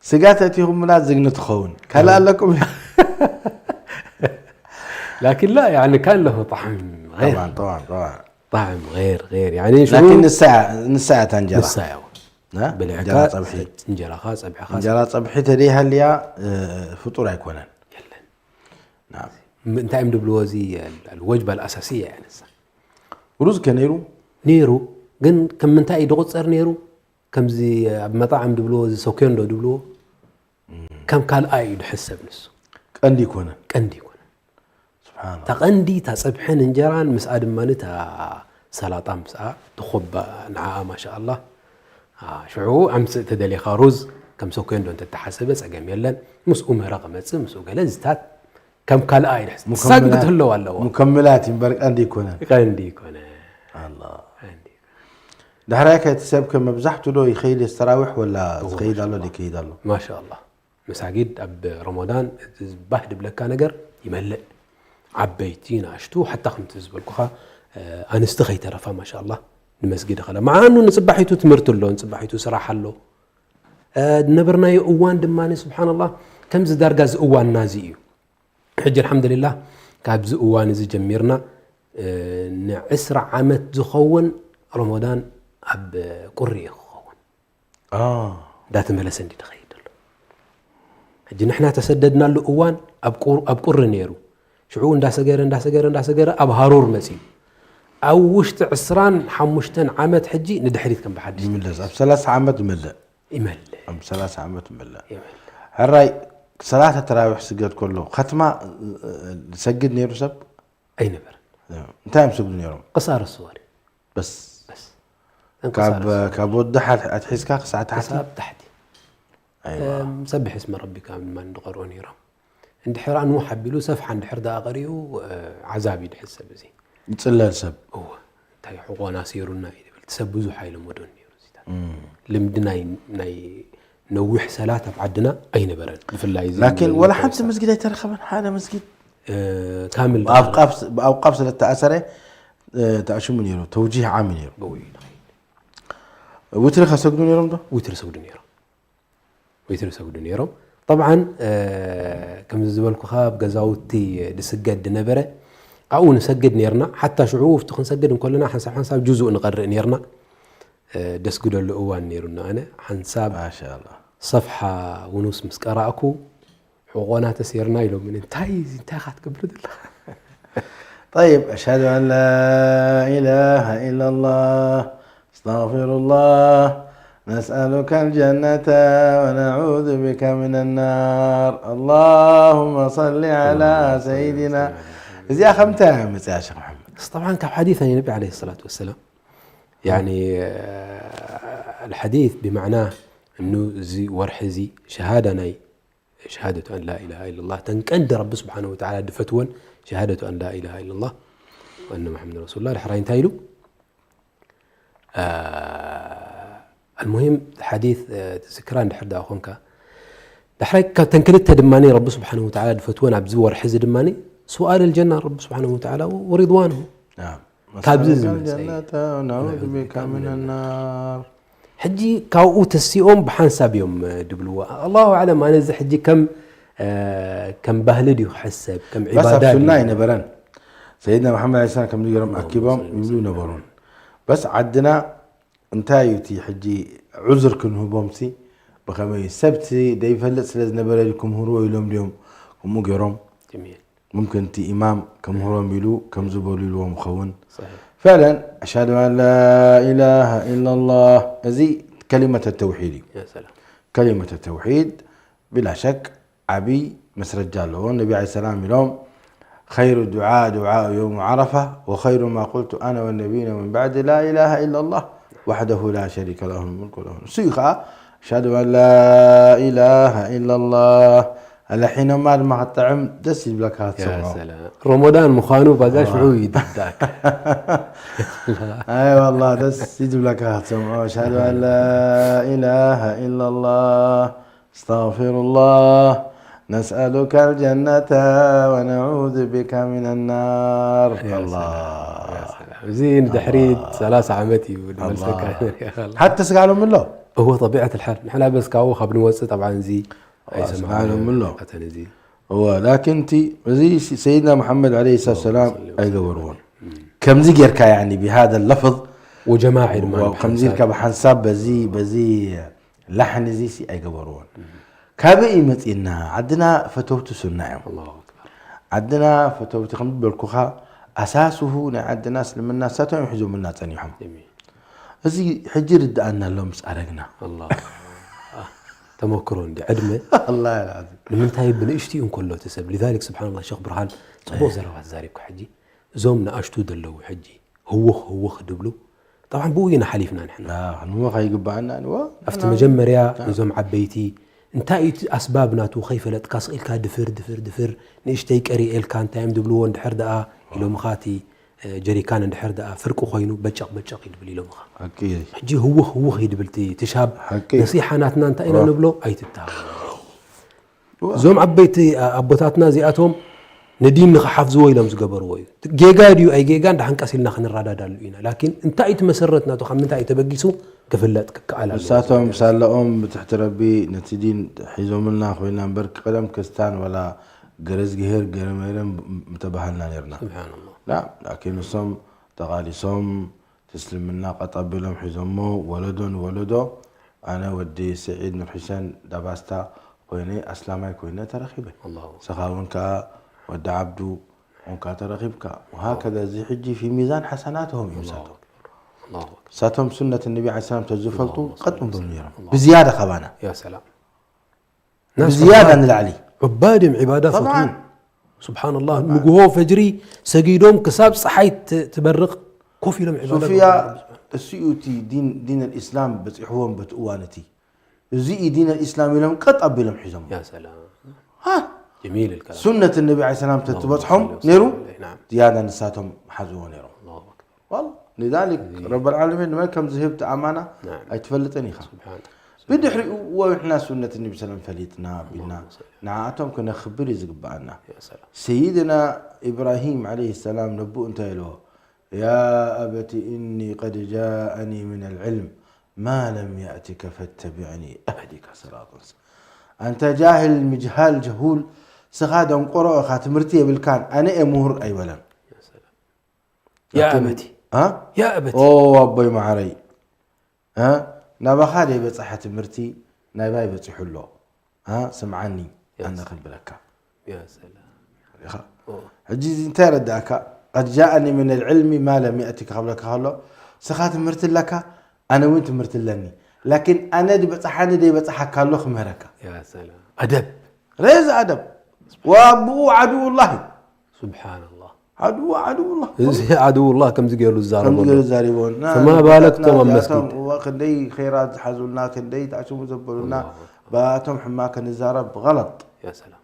ስጋ ተእቲኹምላ ዝግኒ ትኸውን። ካልእ ኣለኩም? ላኪን ላ ያኒ ካን ለሁ ጣዕም غير طبعا طبعا طبعا ጣዕም غير غير ያኒ ሽዑ ላኪን ንሳ ንሳ እያ እታ እንጀራ ንሳ ያው እ? ብልዕካ እንጀራ ጸብሒ እንጀራኻ ጸብሕኻ እንጀራ ጸብሒ ተደይሃልያ እ፣ ፍጡር ኣይኮነን። የለን። ናም። ም- እንታይ እዮም ድብልዎ እዚ الوجبة الأساسية ያነሳ ሩዝ ከ ነይሩ? ነይሩ። ግን ከም ምንታይ እዩ ድቁጸር ነይሩ? ከምዚ ኣብ መጣዕም ድብልዎ እዚ ሰኮንዶ ድብልዎ ከም ካልኣይ እዩ ድሕሰብ ንሱ። ቀንዲ ይኮነን። ቀንዲ ይኮነ። ስብሓን እታ ቀንዲ እታ ጸብሕን እንጀራን ምስኣ ድማ እታ ሰላጣ ምስኣ ትኾባ ንዓኣ ማሻኣላ። ሽዑ ኣምስእ ተደሊኻ ሩዝ ከም ሰኮንዶ እንተተሓሰበ ጸገም የለን። ምስኡ መረቕ መጽእ ምስኡ ገለ ዝታት ከም ካልኣ ይድሕስ ትሳግ ክትህለው ኣለዋ። ሙከምላት እምበር ቀንዲ ይኮነን። ቀንዲ ይኮነ። ኣላ ቀንዲ ዳሕራይ ከ እቲ ሰብ ከ መብዛሕቱ ዶ ይኸይድ የስተራዊሕ ወላ ዝኸይድ ኣሎ ይከይድ ኣሎ? ማሻኣላ መሳጊድ ኣብ ረመዳን እቲ ዝባህ ድብለካ ነገር ይመልእ። ዓበይቲ ንኣሽቱ ሓታ ከምቲ ዝበልኩኻ ኣንስቲ ከይተረፋ ማሻኣላ ንመስጊድ ኸለ መዓኑ ንፅባሒቱ ትምህርቲ ኣሎ ንፅባሒቱ ስራሕ ኣሎ። ዝነበርናዮ እዋን ድማ ስብሓንላ ከምዚ ዳርጋ እዚ እዋንና እዚ እዩ። ሕጂ ኣልሓምዱሊላህ ካብዚ እዋን እዚ ጀሚርና ንዕስራ ዓመት ዝኸውን ረመዳን ኣብ ቁሪ እዩ ክኸውን። እንዳተመለሰ እንዲ ድኸይድ ኣሎ። ሕጂ ንሕና ተሰደድናሉ እዋን ኣብ ቁር- ኣብ ቁሪ ነይሩ። ሽዑ እንዳሰገረ እንዳሰገረ እንዳሰገረ ኣብ ሃሩር መፅዩ። ኣብ ውሽጢ ዕስራን ሓሙሽተን ዓመት ሕጂ ንድሕሪት ከም ብሓድሽ ይምለስ ኣብ ሰላሳ ዓመት ይመልእ። ይመልእ። ኣብ ሰላሳ ዓመት ይመልእ። ይመልእ። ሕራይ ሰላተ ተራዊሕ ስገድ ከሎ ከተማ ዝሰግድ ነይሩ ሰብ? ኣይነበረን። እንታይ እዮም ዝሰግዱ ነይሮም? ቅሳር ስወሪ በስ በስ ካብ ካብ ወዲ ሓ- ኣትሒዝካ ክሳዕ ታሕቲ? ክሳብ ታሕቲ ኣይዋ። እም፣ ሰብሕ እስመ ረቢካ ድማ እንድቐርኦ ነይሮም። እንድሕር ኣንውሕ ኣቢሉ ሰፍሓ እንድሕር ደኣ ቀሪኡ ዓዛብ እዩ ድሕዝ ሰብ እዚ። ይፅለል ሰብ። እወ እንታይ ሕቆና ሲሩና እዩ ዝብል እቲ ሰብ ብዙሕ ኣይለመዶን ነይሩ እዚታት። ልምዲ ናይ ናይ ነዊሕ ሰላት ኣብ ዓድና ኣይነበረን ብፍላይ እዚ ላኪን ናይ ወላ ነዊሕ ሓንቲ ሰላት። መስጊድ ኣይተረኸበን ሓደ መስጊድ እ፣ ካምል ብኣውቃፍ ብኣውቃፍ ስለ ተኣሰረ እ፣ ተኣሽሙ ነይሩ ተውጂህ ዓሚ ነይሩ። ብኡ እዩ። ውትሪ ከሰግዱ ነይሮም ዶ? ዊትሪ ሰግዱ ነይሮም። ዊትሪ ሰግዱ ነይሮም። ጠብዓን እ፣ ከምዚ ዝበልኩኻ ኣብ ገዛውቲ ድስገድ ድነበረ ኣብኡ ንሰግድ ነይርና። ሓታ ሽዑ ውፍቲ ክንሰግድ እንከለና ሓንሳብ ሓንሳብ ጁዙእ ንቐርእ ነይርና። እ፣ ደስግደሉ እዋን ነይሩና። ኣነ ሓንሳብ ማሻላ ሰፍሓ ውኑስ ምስ ቀራእኩ ሕቆና ተሴርና ኢሎም እንታይ እዚ እንታይ ኢኻ ትገብር ዘለኻ? طيب أشهد أن لا إله إلا الله أستغفر الله نسألك الجنة ونعوذ بك من النار اللهم صل على سيدنا እዚኣ ከምታይ እያ መፅያ ሸክ መሓመድ? بس طبعا ካብ حديث ናይ ነቢ عليه الصلاة والسلام يعني الحديث بمعنى انه እዚ ወርሒ እዚ ሸሃዳ ናይ شهادة أن لا إله إلا الله ተን ቀንዲ ረቢ ስብሓን ወተዓላ ድፈትወን شهادة أن لا إله إلا الله وأن محمد رسول الله ድሕራይ እንታይ ኢሉ المهم ሓዲት ትዝክራ እንድሕር ደኣ ኮንካ ዳሕራይ ካብተን ክልተ ድማ ረቢ ስብሓን ወተዓላ ዝፈትወን ኣብዚ ወርሒ እዚ ድማ ስዋኣል ልጀና ረቢ ስብሓን ወተዓላ ወሪድዋንሁ ካብዚ ዝመፀ እዩ። ጀነተ ወነዑዙ ቢከ ሚን ናር ሕጂ ካብኡ ተሲኦም ብሓንሳብ እዮም ድብልዎ ኣላሁ ኣዕለም ኣነ እዚ ሕጂ ከም ከም ባህሊ ድዩ ክሕሰብ ከም በስ ኣብ ዒባዳ ሱና ድዩ ኣይነበረን ሰይድና መሓመድ ለ ሰላም ከምዚ ገይሮም ኣኪቦም ይብሉ ነበሩን በስ ዓድና እንታይ እዩ እቲ ሕጂ ዑዝር ክንህቦም ሲ ብኸመይ ሰብቲ ደይፈልጥ ስለ ዝነበረ ድዩ ክምህርዎ ኢሎም ድዮም ከምኡ ገይሮም ጀሚል ሙምክን እቲ ኢማም ከምህሮም ኢሉ ከም ዝበሉ ኢልዎም ይኸውን صحيح فعلا أشهد أن لا إله إلا الله እዚ كلمة التوحيد እዩ يا سلام كلمة التوحيد بلا شك ዓብይ መስረጃ ኣለዎ ነቢ ለ ሰላም ኢሎም خير الدعاء دعاء يوم عرفة وخير ما قلت أنا والنبيون من بعد لا إله إلا الله وحده لا شريك له الملك وله الحمد እሱ እዩ ከዓ أشهد أن لا إله إلا الله ኣለ ሒኖማ ድማ ክትጥዕም ደስ ይብለካ يا ክትሰምዖ سلام رمضان ምዃኑ ባጋ ሽዑ ይድዳክ ኣይ والله ደስ ይብለካ ክትሰምዖ أشهد أن لا إله إلا الله أستغفر الله نسألك الجنة ونعوذ بك من النار يا الله سلام يا سلام እዚ ንድሕሪት ሰላሳ ዓመት እዩ ንመልሰካ ንሪኣ ከለና። ሓቲ ስጋሎም ኣሎ እዎ طبيعة الحال ንሕና በስ ካብኡ ካብ ንወፅእ طبعا እዚ ስጋሎም ኣሎ ኣይሰማዕን እዚ እዎ ላኪን እቲ እዚ ሰይድና መሓመድ ለ ሰላት ሰላም ኣይገበርዎን ከምዚ ጌርካ يعني بهذا اللفظ وجماعي ድማ ከምዚ ኢልካ ብሓንሳብ በዚ በዚ ላሕኒ እዚ ሲ ኣይገበርዎን ካበይ እዩ መፂና ዓድና ፈተውቲ ሱና እዮም الله أكبر ዓድና ፈተውቲ ከም ዝበልኩኻ ኣሳስሁ ናይ ዓድና እስልምና እሳቶም እዮም ሒዞምልና ፀኒሖም ጀሚል እዚ ሕጂ ርድኣና ኣሎ ምስ ኣረግና الله ተመክሮ እንዲ ዕድመ الله العظيم ንምንታይ ብንእሽትኡ እንከሎ እቲ ሰብ لذلك سبحان الله ሸክ ብርሃን ፅቡቕ ዘረባ ተዛሪብካ ሕጂ እዞም ንኣሽቱ ዘለዉ ሕጂ ህውኽ ህውኽ ድብሉ طبعا ብኡ ኢና ሓሊፍና ንሕና ክንሞ ከይግባኣና ንዎ ኣብቲ መጀመርያ ነዞም ዓበይቲ እንታይ እዩ እቲ ኣስባብ ናቱ ከይፈለጥካ ስቕ ኢልካ ድፍር ድፍር ድፍር ንእሽተይ ቀሪኤልካ እንታይ እዮም ድብልዎ እንድሕር ደኣ ኢሎምኻ እቲ ጀሪካን እንድሕር ደኣ ፍርቂ ኮይኑ በጨቕ በጨቕ ይድብል ኢሎምኻ ሓቂ ሕጂ ህውኽ ህውኽ ይድብል እቲ እቲ ሻብ ሓቂ ነሲሓ ናትና እንታይ ኢና ንብሎ ኣይትተሃወ እዞም ዓበይቲ ኣቦታትና እዚኣቶም ንዲን ንኽሓፍዝዎ ኢሎም ዝገበርዎ እዩ ጌጋ ድዩ ኣይጌጋን ደሓን ቀስ ኢልና ክንረዳዳሉ ኢና ላኪን እንታይ እቲ መሰረት ናቱ ካብ ምንታይ እዩ ተበጊሱ ክፍለጥ ክከኣል ኣለዎ ንሳቶም ሳለኦም ብትሕቲ ረቢ ነቲ ዲን ሒዞምልና ኮይና እምበር ቀደም ክርስታን ወላ ገረዝግሄር ገረመይረም ምተባሃልና ነርና ስብሓንላ ላ ላኪን ንሶም ተቓሊሶም እቲ እስልምና ቀጥ ኣቢሎም ሒዞሞ ወለዶ ንወለዶ ኣነ ወዲ ስዒድ ኑር ሑሴን ዳባስታ ኮይነ ኣስላማይ ኮይነ ተረኺበ ኣላሁ ንስኻ እውን ከዓ ወዲ ዓብዱ ኮንካ ተረኺብካ ወሃከዛ እዚ ሕጂ ፊ ሚዛን ሓሰናትሆም እዮም ንሳቶም ኣላሁ ኣክበር ንሳቶም ሱነት ነቢ ለ ሰላም ተዝፈልጡ ኣላሁመ ቀጥ ሰሊ ምበሉ ወሰለም ነይሮም ኣላሁ ብዝያዳ ካባና ያ ሰላም ብዝያዳ ንላዕሊ ዑባድ እዮም ዒባዳ طبعا ፈትዉ ስብሓንላህ ንግሆ ፈጅሪ ሰጊዶም ክሳብ ፀሓይ ት- ትበርቕ ኮፍ ኢሎም ዒባዳ ሱፍያ ይገብሩ። እሱ እዩ እቲ ዲን ዲን ልእስላም በፂሕዎም በቲ እዋን እቲ እዚ እዩ ዲን ልእስላም ኢሎም ቀጥ ኣቢሎም ሒዞም ያ ሰላም ሃ ጀሚል ልከላም ሱነት ነቢ ለ ሰላም ተትበፅሖም ነይሩ ዝያዳ ንሳቶም ሓዝዎ ነይሮም ኣላሁ ኣክበር ዋላ ንዛሊክ ረብ ልዓለሚን ንመን ከም ዝህብ እቲ ኣማና ናም ኣይትፈልጥን ኢኻ ስብሓን ብድሕሪኡ ወ ንሕና ሱነት ነቢ ሰለም ፈሊጥና ኣቢልና ንዓኣቶም ክነኽብር እዩ ዝግብኣና ያ ሰላም سيدنا إبراهيم عليه السلام ነብኡ እንታይ ኢልዎ يا أبت إني قد جاءني من العلم ما لم يأتك فاتبعني أهدك صراطا سويا ኣንታ ጃህል ምጅሃል ጀሁል ስኻ ደንቆሮ ኢኻ ትምህርቲ የብልካን ኣነ እየ ምሁር ኣይበለን يا أبت ها يا أبت ኦ ኣቦይ መዓረይ እ ናባኻ ደይበፅሐ ትምህርቲ ናባይ በፂሑ ኣሎ እ ስምዓኒ ኣነ ክብለካ يا سلام ኢኻ ሕጂ እዚ እንታይ ረዳእካ قد جاءني من العلم ما لم يأتك ክብለካ ከሎ ስኻ ትምህርቲ ኣለካ ኣነ እውን ትምህርቲ ኣለኒ ላኪን ኣነ ዝበፅሓኒ ደይበፅሓካ ኣሎ ክምህረካ يا سلام أدب ረዚ ኣደብ ወኣቦኡ ዓድውላህ እዩ سبحان الله ዓድዋ ዓድውላህ እዚ ዓድውላህ ከምዚ ገይሩ ዝዛረቦ ከምዚ ገይሩ ዛሪቦና ፈማ ባለክ እቶም ኣብ መስጊድ ክንደይ ኸይራት ዝሓዙልና ክንደይ ተኣሽሙ ዘበሉና ብኣቶም ሕማቅ ክንዛረብ غلط يا سلام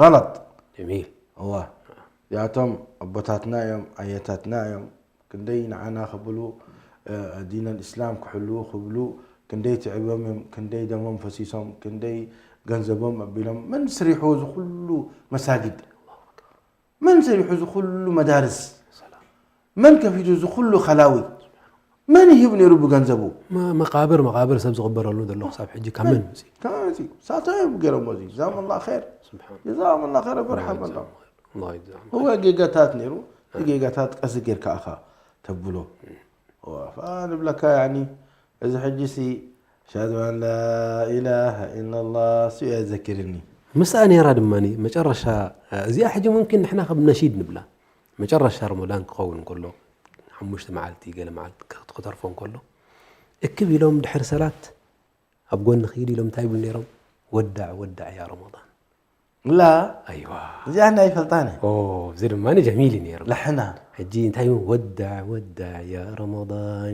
غلط جميل እዋ እዚኣቶም ኣቦታትና እዮም ኣየታትና እዮም ክንደይ ንዓና ክብሉ ዲን ኣልእስላም ክሕልዉ ክብሉ ክንደይ ትዕቦም እዮም፣ ክንደይ ደሞም ፈሲሶም፣ ክንደይ ገንዘቦም ኣቢሎም። መን ስሪሑ እዚ ኩሉ መሳጊድ? መን ሰሪሑ እዚ ኩሉ መዳርስ? መን ከፊቱ እዚ ኩሉ ኸላዊ? መን ይህብ ነይሩ ብገንዘቡ? መ- መቃብር መቃብር ሰብ ዝቕበረሉ ዘሎ ክሳብ ሕጂ ካብ መን መሲ ከመይ እዩ? ሳቶም እዮም ገይሮሞ። እዚ ጀዛሁም ኣላህ ኸይር። ስብሓን ጀዛሁም ኣላህ ኸይር። በርሓም ኣላህ። ኣላህ ይጅዛሁም። እወ ጌጋታት ነይሩ። ጌጋታት ቀስ ጌርካ ኢኻ ተብሎ። እወ፣ ንብለካ ያኒ እዚ ሕጂ ሲ ኣሽሃዱ ኣን ላ ኢላሃ ኢላላህ ሲ እያ ዘኪርኒ። ምስኣ ነይራ ድማ መጨረሻ እዚኣ ሕጂ ሙምኪን ንሕና ከም ነሺድ ንብላ መጨረሻ ረመዳን ክኸውን እንከሎ ሓሙሽተ መዓልቲ ገለ መዓልቲ ክተርፎ እንከሎ እክብ ኢሎም ድሕሪ ሰላት ኣብ ጎኒ ክይድ ኢሎም እንታይ ይብሉ ነይሮም? ወዳዕ ወዳዕ ያ ረመዳን። ላ ኣይዋ እዚኣ ናይ ፈልጣነ ኦ፣ እዚ ድማ ጀሚል እዩ ነይሩ። ላሕና ሕጂ እንታይ እዩ? ወዳዕ ወዳዕ ያ ረመዳን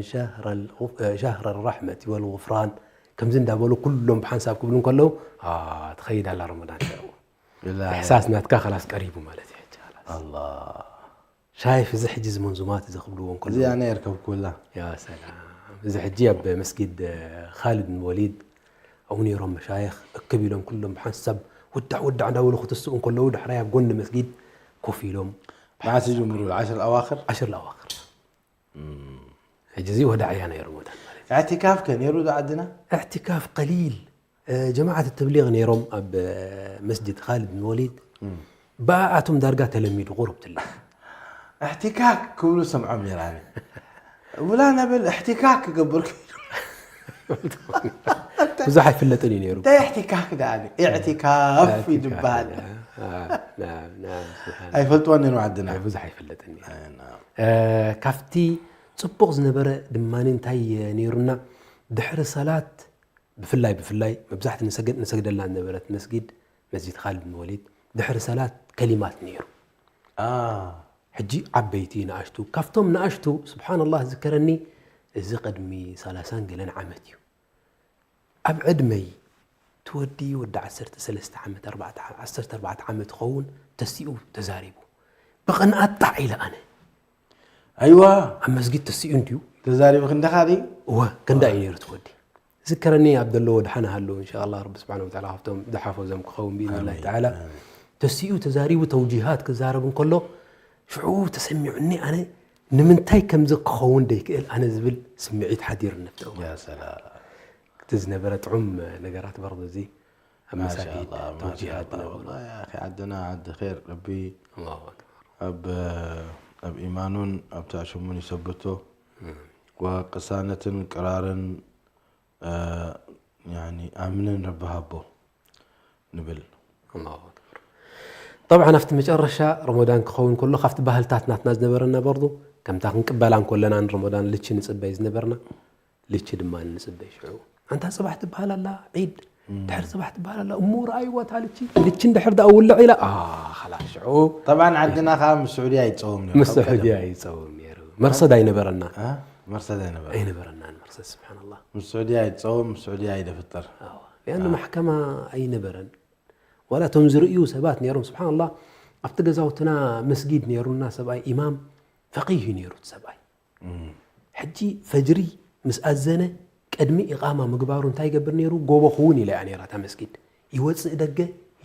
ሸህረ ራሕመት ወልغፍራን ከምዚ እንዳበሉ ኩሎም ብሓንሳብ ክብሉ እንከለዉ ኣ፣ ትኸይድ ኣላ ረመዳን ሽዑ። ላ ኢሕሳስ ናትካ ከላስ ቀሪቡ ማለት እዩ ሕጂ ከላስ። ኣላ ሻይፍ እዚ ሕጂ እዚ መንዙማት እዚ ክብልዎ እንከለዉ እዚኣ ናይ ርከብኩላ። ያ ሰላም። እዚ ሕጂ ኣብ መስጊድ ኻልድ ብን ወሊድ ኣብኡ ነይሮም መሻይኽ እክብ ኢሎም ኩሎም ብሓንሳብ ውዳዕ ውዳዕ እንዳበሉ ክትስኡ እንከለዉ ዳሕራይ ኣብ ጎኒ መስጊድ ኮፍ ኢሎም መዓስ ይጅምሩ? ዓሽር ኣዋኽር? ዓሽር ኣዋኽር። ሕጂ እዚ ወዳዕያ ናይ ረመዳን ማለት እዩ። እዕትካፍ ከ ነይሩ ዶ ዓድና? እዕትካፍ ቀሊል ጀማዓት ተብሊግ ነይሮም ኣብ መስጅድ ኻልድ ብን ወሊድ። ብኣኣቶም ዳርጋ ተለሚዱ ቁሩብ ትለ። እሕቲካክ ክብሉ ሰምዖም ነይረ ኣነ። ውላ ነበል እሕቲካክ ክገብር ብዙሕ ኣይፍለጥን እዩ ነይሩ። እንታይ እሕቲካክ ደኣ? ኢዕቲካፍ እዩ ዝበሃል። ኣይፈልጥዋን ነይሮም ዓድና። ብዙሕ ኣይፍለጥን ነይሩ። ካብቲ ጽቡቕ ዝነበረ ድማ እንታይ ነይሩና ድሕሪ ሰላት ብፍላይ ብፍላይ መብዛሕቲ ንሰገድ ንሰግደላ ዝነበረት መስጊድ መስጂድ ኻልድ ብን ወሊድ ድሕሪ ሰላት ከሊማት ነይሩ። ሕጂ ዓበይቲ ንኣሽቱ ካብቶም ንኣሽቱ ስብሓንላህ ዝከረኒ እዚ ቅድሚ ሰላሳን ገለን ዓመት እዩ። ኣብ ዕድመይ ትወዲ ወዲ ዓሰርተ ሰለስተ ዓመት ዓሰርተ ኣርባዕተ ዓመት ይኸውን ተሲኡ ተዛሪቡ ብቕንኣት ጣዕ ኢለ ኣነ ኣይዋ ኣብ መስጊድ ተሲኡ እንድዩ ተዛሪቡ ክንደኻ ድዩ? እወ ክንዳ እዩ ነይሩ ትወዲ ዝከረኒ ኣብ ዘለዎ ድሓን ሃሉ እንሻ ኣላህ ረቢ ስብሓን ወተዓላ ካብቶም ዝሓፈዞም ክኸውን ብኢዝንላህ ተዓላ ተሲኡ ተዛሪቡ ተውጂሃት ክዛረብ እንከሎ ሽዑ ተሰሚዑኒ ኣነ ንምንታይ ከምዚ ክኸውን ደይክእል ኣነ ዝብል ስምዒት ሓዲርኒ ኣብቲ እዋን እቲ ዝነበረ ጥዑም ነገራት በርዶ እዚ ኣብ መሳጊድ ተውጂሃት ዝነበሩ ዓድና ዓዲ ር ረቢ ኣብ ኢማኑን ኣብ ተዕሽሙን ይሰብቶ ወቅሳነትን ቅራርን ኣምንን ረቢ ሃቦ ንብል። ጠብዓን ኣብቲ መጨረሻ ረመዳን ክኸውን ከሎ ካብቲ ባህልታት ናትና ዝነበረና በርዱ ከምታ ክንቅበላ እንኮለና ንረመዳን ልቺ ንፅበይ ዝነበርና ልቺ ድማ ንፅበይ ሽዑ ኣንታ ፅባሕ ትበሃል ኣላ ዒድ ድሕር ፅባሕ ትበሃል ኣላ እሞ ረኣይዋ እታ ልቺ ልቺ እንድሕር ደኣ ውልዕ ኢላ ኣ ኸላስ ሽዑ ጠብዓን ዓድና ከዓ ምስ ስዑድያ ይፀውም ነይሩ ምስ ካብ ቀደም። ስዑድያ ይፀውም ነይሩ መርሰድ ኣይነበረና ኣ? መርሰድ ኣይነበረ ኣይነበረናን መርሰድ ስብሓንላ ምስ ስዑድያ ይፀውም ምስ ስዑድያ ይደፍጥር ሊኣኑ ማሕከማ ኣይነበረን ዋላ እቶም ዝርእዩ ሰባት ነይሮም ስብሓንላ ኣብቲ ገዛውትና መስጊድ ነይሩና ሰብኣይ ኢማም ፈቂህ እዩ ነይሩ እቲ ሰብኣይ ሕጂ ፈጅሪ ምስ ኣዘነ ቅድሚ ኢቓማ ምግባሩ እንታይ ይገብር ነይሩ? ጎቦ ክውን ኢላ እያ ነይራ እታ መስጊድ። ይወፅእ ደገ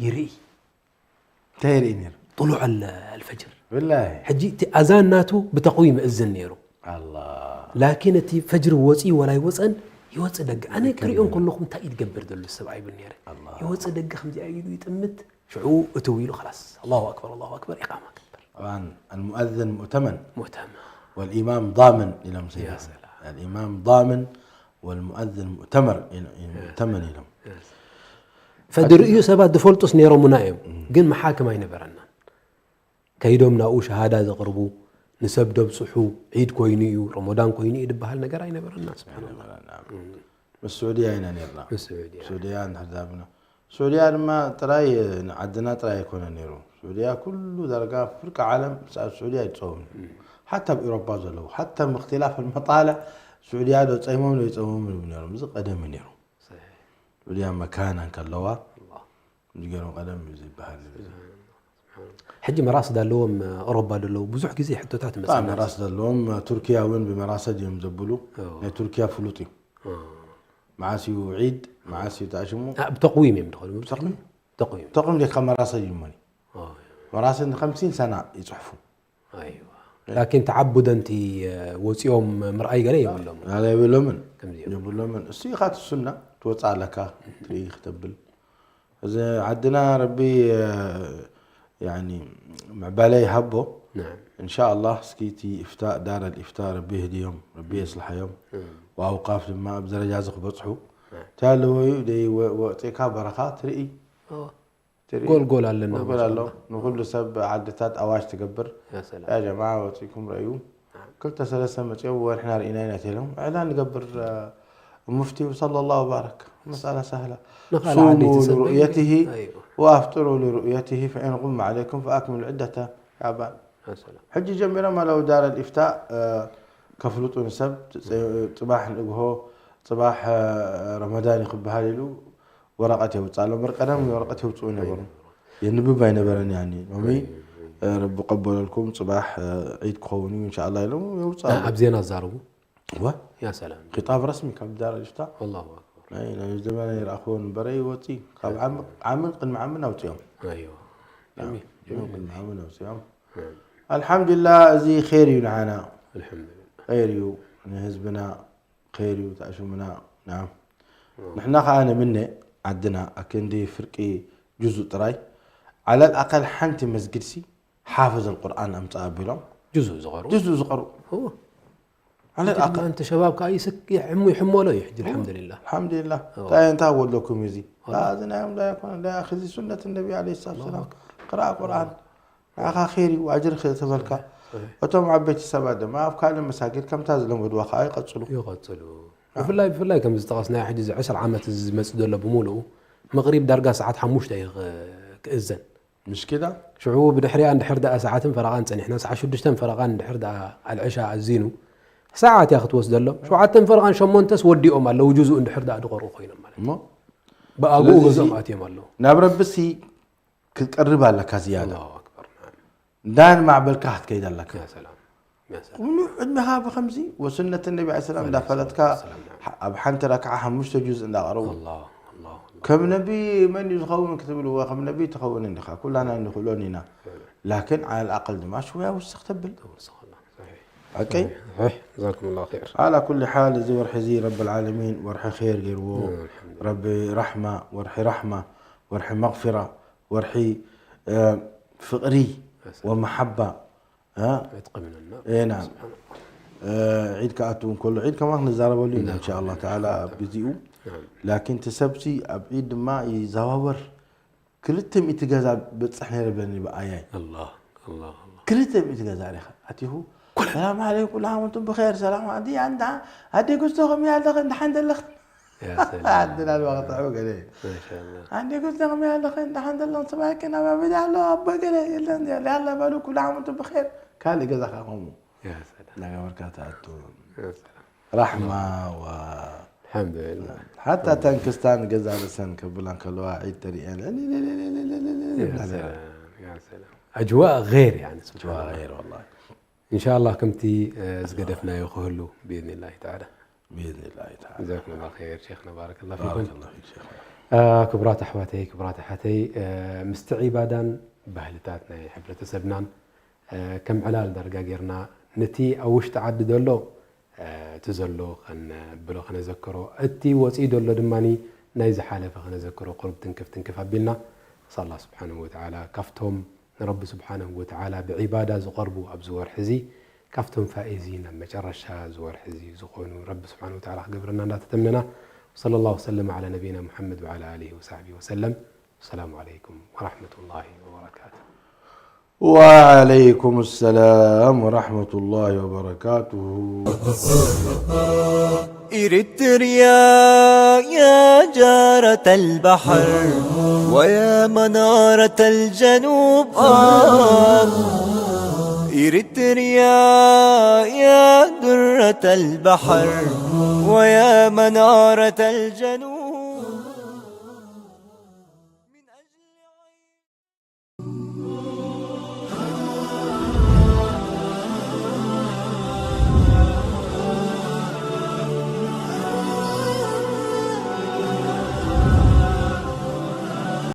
ይርኢ። እንታይ ይርኢ ነይሩ? ጥሉዕ ኣልፈጅር። ብላይ። ሕጂ እቲ ኣዛን ናቱ ብተቕዊም ይእዝን ነይሩ። ኣላ። ላኪን እቲ ፈጅሪ ወፂኡ ወላ ይወፀን ይወፅእ ደገ። ኣነ ክሪኦ እንከለኹ እንታይ እዩ ዝገብር ዘሎ ሰብኣይ ይብል ነይረ። ኣላ። ይወፅእ ደገ ከምዚኣ ኢሉ ይጥምት ሽዑ እትው ኢሉ ኸላስ ኣላሁ ኣክበር ኣላሁ ኣክበር ኢቃማ ግበር። طبعا المؤذن مؤتمن مؤتمن والإمام ضامن ኢሎም ሰይድና። يا سلام. الإمام ضامن والمؤذن مؤتمر ሙእተመን ኢሎም። ፈዲ ርእዩ ሰባት ዝፈልጡስ ነይሮምና እዮም፣ ግን መሓክም ኣይነበረናን። ከይዶም ናብኡ ሸሃዳ ዘቕርቡ፣ ንሰብ ደብፅሑ፣ ዒድ ኮይኑ እዩ፣ ረመዳን ኮይኑ እዩ ዝበሃል ነገር ኣይነበረናን። ስብሓንላህ። ምስ ስዑድያ ኢና ነርና። ምስ ስዑድያ። ስዑድያ እንድሕር ዛብና ስዑድያ ድማ ጥራይ ንዓድና ጥራይ ኣይኮነ ነይሩ። ስዑድያ ኩሉ ዳርጋ ፍርቂ ዓለም ኣብ ስዑድያ ይፀውም። ሓታ ኣብ ኤውሮፓ ዘለዉ ሓታ ብእክትላፍ መጣልዕ ስዑድያ ዶ ፀይሞም ዶ ይፀውሞም ይብሉ ነይሮም። እዚ ቀደም እዩ ነይሩ። ስዑድያ መካና እንከለዋ እዚ ገይሮም ቀደም እዩ ዝበሃል። ሕጂ መራስድ ኣለዎም፣ ኣውሮባ ዘለዉ ብዙሕ ግዜ ሕቶታት ይመጽኣና። መራስድ ኣለዎም። ቱርኪያ እውን ብመራሰድ እዮም ዘብሉ። ናይ ቱርኪያ ፍሉጥ እዩ። መዓስ እዩ ዒድ፣ መዓስ እዩ ተኣሽሙ? ብተቕዊም እዮም ዝኸዱ። ብተቕዊም? ተቕዊም። ተቕዊም ዴካ መራሰድ እዩ መኒ? መራሰድ ን50 ሰና ይጽሕፉ። ኣይዋ። ላኪን ተዓቡደንቲ ወፂኦም ምርኣይ ገለ የብሎም። ኣላ የብሎምን። የብሎምን። እሱ ኢኻ እቲ ሱና ትወፅእ ኣለካ ትርኢ ክተብል። እዚ ዓድና ረቢ ያኒ ምዕባለ ይሃቦ። እንሻ ኣላህ እስኪ እቲ ኢፍታ ዳር ኣልኢፍታ ረቢ ይህድዮም፣ ረቢ የስልሓዮም። ወኣውቃፍ ድማ ኣብ ደረጃ እዚ ክበፅሑ እንታይ ኣለዎ እዩ ደይ ወፅእካ በረኻ ትርኢ። ጎልጎል ኣለና። ጎልጎል ኣሎ። ንኩሉ ሰብ ዓድታት ኣዋጅ ትገብር። ያ ጀማዓ ወፂኩም ረእዩ። ክልተ ሰለስተ መፅኦም ወርሕና ርኢና ኢና ተሎም ዕላን ንገብር። ሙፍቲ ሰለላሁ ባረክ መስኣላ ሳህላ። ሱሙ ሊሩእየትሂ ወኣፍጥሩ ሊሩእየትሂ ፈኢን ጉመ ዓለይኩም ፈኣክምሉ ዒደተ ሻዕባን። ሕጂ ጀሚሮም ኣለዉ ዳር ኣልኢፍታ ከፍልጡ ንሰብ። ፅባሕ ንግሆ ፅባሕ ረመዳን እዩ ክበሃል ኢሉ ወረቐት የውፅእ ኣሎ። እምበር ቀደም ወረቐት የውፅኡ ነበሩ። የንብብ ኣይነበረን። ያኒ ሎሚ ረቢ ቀበለልኩም ፅባሕ ዒድ ክኸውን እዩ እንሻላ ኢሎም የውፅእ ኣሎ። ኣብ ዜና ዛረቡ። ወ ያ ሰላም። ኺጣብ ረስሚ ካብ ዳር ኣልኢፍታ ኣላሁ ኣክበር። ናይ ዘመና ይረኣኽዎ ንበረ ይወፅእ እዩ። ካብ ዓሚ ዓሚ ቅድሚ ዓሚ ናውፅኦም። ኣይዋ። ጀሚል። ቅድሚ ዓሚ ናውፅኦም። ኣልሓምዱሊላህ እዚ ኸይር እዩ ንዓና። ኣልሓምዱሊላህ። ኸይር እዩ ንህዝብና። ኸይር እዩ ተኣሽሙና። ናም ንሕና ከኣ ንምነ ዓድና ኣክንዲ ፍርቂ ጁዙእ ጥራይ ዓለል ኣቀል ሓንቲ መስጊድሲ ሓፍዝ ኣልቁርኣን ኣምፅኣ ኣቢሎም ጁዙእ ዝቐሩ። ጁዙእ ዝቐሩ እወ። ዓለል ሕጂ ኣቀል ድማ እንተ ሸባብ ከኣ ይስክ ይሕሙ ይሕመሎ እዩ ሕጂ ኣልሓምዱሊላህ። ኣልሓምዱሊላህ እንታይ እንታይ ኣወለኩም እዚ እዚ ናይ ኣምዳ ይኮነ ዳ ኣኺ እዚ ሱነት ነቢ ዓለይሂ ሰላቱ ወሰላም ቅራእ ቁርኣን ንዓኻ ኸይር እዩ ኣጅር ተበልካ። እቶም ዓበይቲ ሰባት ድማ ኣብ ካልእ መሳጊድ ከምታ ዝለመድዋ ከዓ ይቐፅሉ። ይቐፅሉ። ብፍላይ ብፍላይ ከም ዝጠቐስናዮ ሕጂ እዚ ዕስራ ዓመት እዚ ዝመፅእ ዘሎ ብምሉኡ መቕሪብ ዳርጋ ሰዓት ሓሙሽተ እዩ ክእዘን። ምሽኪላ ሽዑ ብድሕሪኣ እንድሕር ደኣ ሰዓትን ፈረቓን ፀኒሕና ሰዓት ሽዱሽተን ፈረቓን እንድሕር ደኣ ኣልዕሻ ኣዚኑ ሰዓት እያ ክትወስደሎም። ሸውዓተን ፈረቓን ሸሞንተስ ወዲኦም ኣለዉ ጁዙእ እንድሕር ደኣ ድቐርኡ ኮይኖም ማለት እዩ። እሞ ብኣግኡ ስለዚ ገዝኦም ኣትዮም ኣለዉ። ናብ ረብሲ ክትቀርብ ኣለካ ዝያዳ ኣላሁ ኣክበር። ናም። እንዳንማዕበልካ ክትከይድ ኣለካ። ያ ሰላም። ያ ሰላም። ሙሉእ ዕድሜኻ ብከምዚ ወሱነት ነቢ ዐለ ሰላም እንዳፈለጥካ ኣብ ሓንቲ ረክዓ ሓሙሽተ ጁዝ እንዳቕረቡ ኣላሁ ኣላሁ። ከም ነቢ መን እዩ ዝኸውን ክትብል እወ ከም ነቢ ትኸውን እንዲኻ ኩላና ንኽእሎን ኢና። ላኪን ዓለል ኣቀል ድማ ሽውያ ውስኽ ተብል። ተወሰኸላ። ሰሒሕ። ሓቀይ ሰሒሕ። ጀዛኩም ላሁ ኸይር። ዓላ ኩሊ ሓል እዚ ወርሒ እዚ ረብ ልዓለሚን ወርሒ ኸይር ገይርዎ። ረቢ ራሕማ ወርሒ ራሕማ ወርሒ መቕፊራ ወርሒ ፍቕሪ ወመሓባ። ዕጥቂ ምንና። ዒድ ክኣቱ እንከሎ ዒድ ከማ ክንዛረበሉ ኢና እንሻ ኣላ ተዓላ ኣብ ግዜኡ። ላኪን እቲ ሰብሲ ኣብ ዒድ ድማ ይዘዋወር። ክልተ ሚእቲ ገዛ በፅሕ ነይረ ብለኒ ብኣያይ። ኣላህ ኣላህ ኣላህ። ክልተ ሚእቲ ገዛ ሪኻ ኣቲኹ ሰላም ዓለይኩም ኩሉ ዓም ወንቱም ብኸይር ሰላም ዓዲ ኣንዳ ኣዲ ጉስቶ ከመይ ኣለኽን ደሓን ዘለኽን። ያ ሰላም። ዓድና ድማ ክጥዕሙ ገለ ማሻአላህ። ኣዲ ጉስቶ ከመይ ኣለኽን ደሓን ዘለኽን ሰብኣይኪ ናብ ኣበይ ኣሎ ኣቦይ ገለ የለን ያላ በሉ ኩሉ ዓም ወንቱም ብኸይር። ካልእ ገዛ ከዓ ከምኡ ያ ሰላም። እናገበርካ ትኣቱ። ያ ሰላም። ራሕማ ወ ኣልሓምዱሊላህ። ሓታ እተን ክስታን ገዛ ርእሰን ከብላ እንከለዋ ዒድ ተሪኤን ያ ሰላም። ያ ሰላም። ኣጅዋእ ገይር ያኒ ስብሓን ገይር ወላሂ። ኢንሻላህ ከምቲ ዝገደፍናዮ ክህሉ ብኢዝኒላሂ ተዓላ። ብኢዝኒላሂ ተዓላ። ጀዛኩሙላህ ኸይር ሼኽና ባረከላህ ፊኩም። ባረከላሁ ፊክ ሼኽና። ክቡራት ኣሕዋተይ ክቡራት ኣሓተይ ምስቲ ዒባዳን ባህልታት ናይ ሕብረተሰብናን ከም ዕላል ዳርጋ ጌርና ነቲ ኣብ ውሽጢ ዓዲ ዘሎ እቲ ዘሎ ከነብሎ ከነዘክሮ እቲ ወፂኡ ዘሎ ድማ ናይ ዝሓለፈ ከነዘክሮ ቁሩብ ትንክፍ ትንክፍ ኣቢልና ንስኣላህ ስብሓንሁ ወተዓላ ካብቶም ንረቢ ስብሓንሁ ወተዓላ ብዒባዳ ዝቐርቡ ኣብዚ ወርሒ እዚ ካብቶም ፋኢዚን ኣብ መጨረሻ እዚ ወርሒ እዚ ዝኾኑ ረቢ ስብሓንሁ ወተዓላ ክገብረና እንዳተተመና ወሰለ ላሁ ወሰለም ዓላ ነቢይና ሙሓመድ ወዓላ ኣሊሂ ወሳሕቢሂ ወሰለም። ወሰላሙ ዓለይኩም ወራሕመቱላሂ ወበረካቱ። وعليكم السلام ورحمة الله وبركاته. إريتريا يا جارة البحر ويا منارة الجنوب آه. إريتريا يا درة البحر ويا منارة الجنوب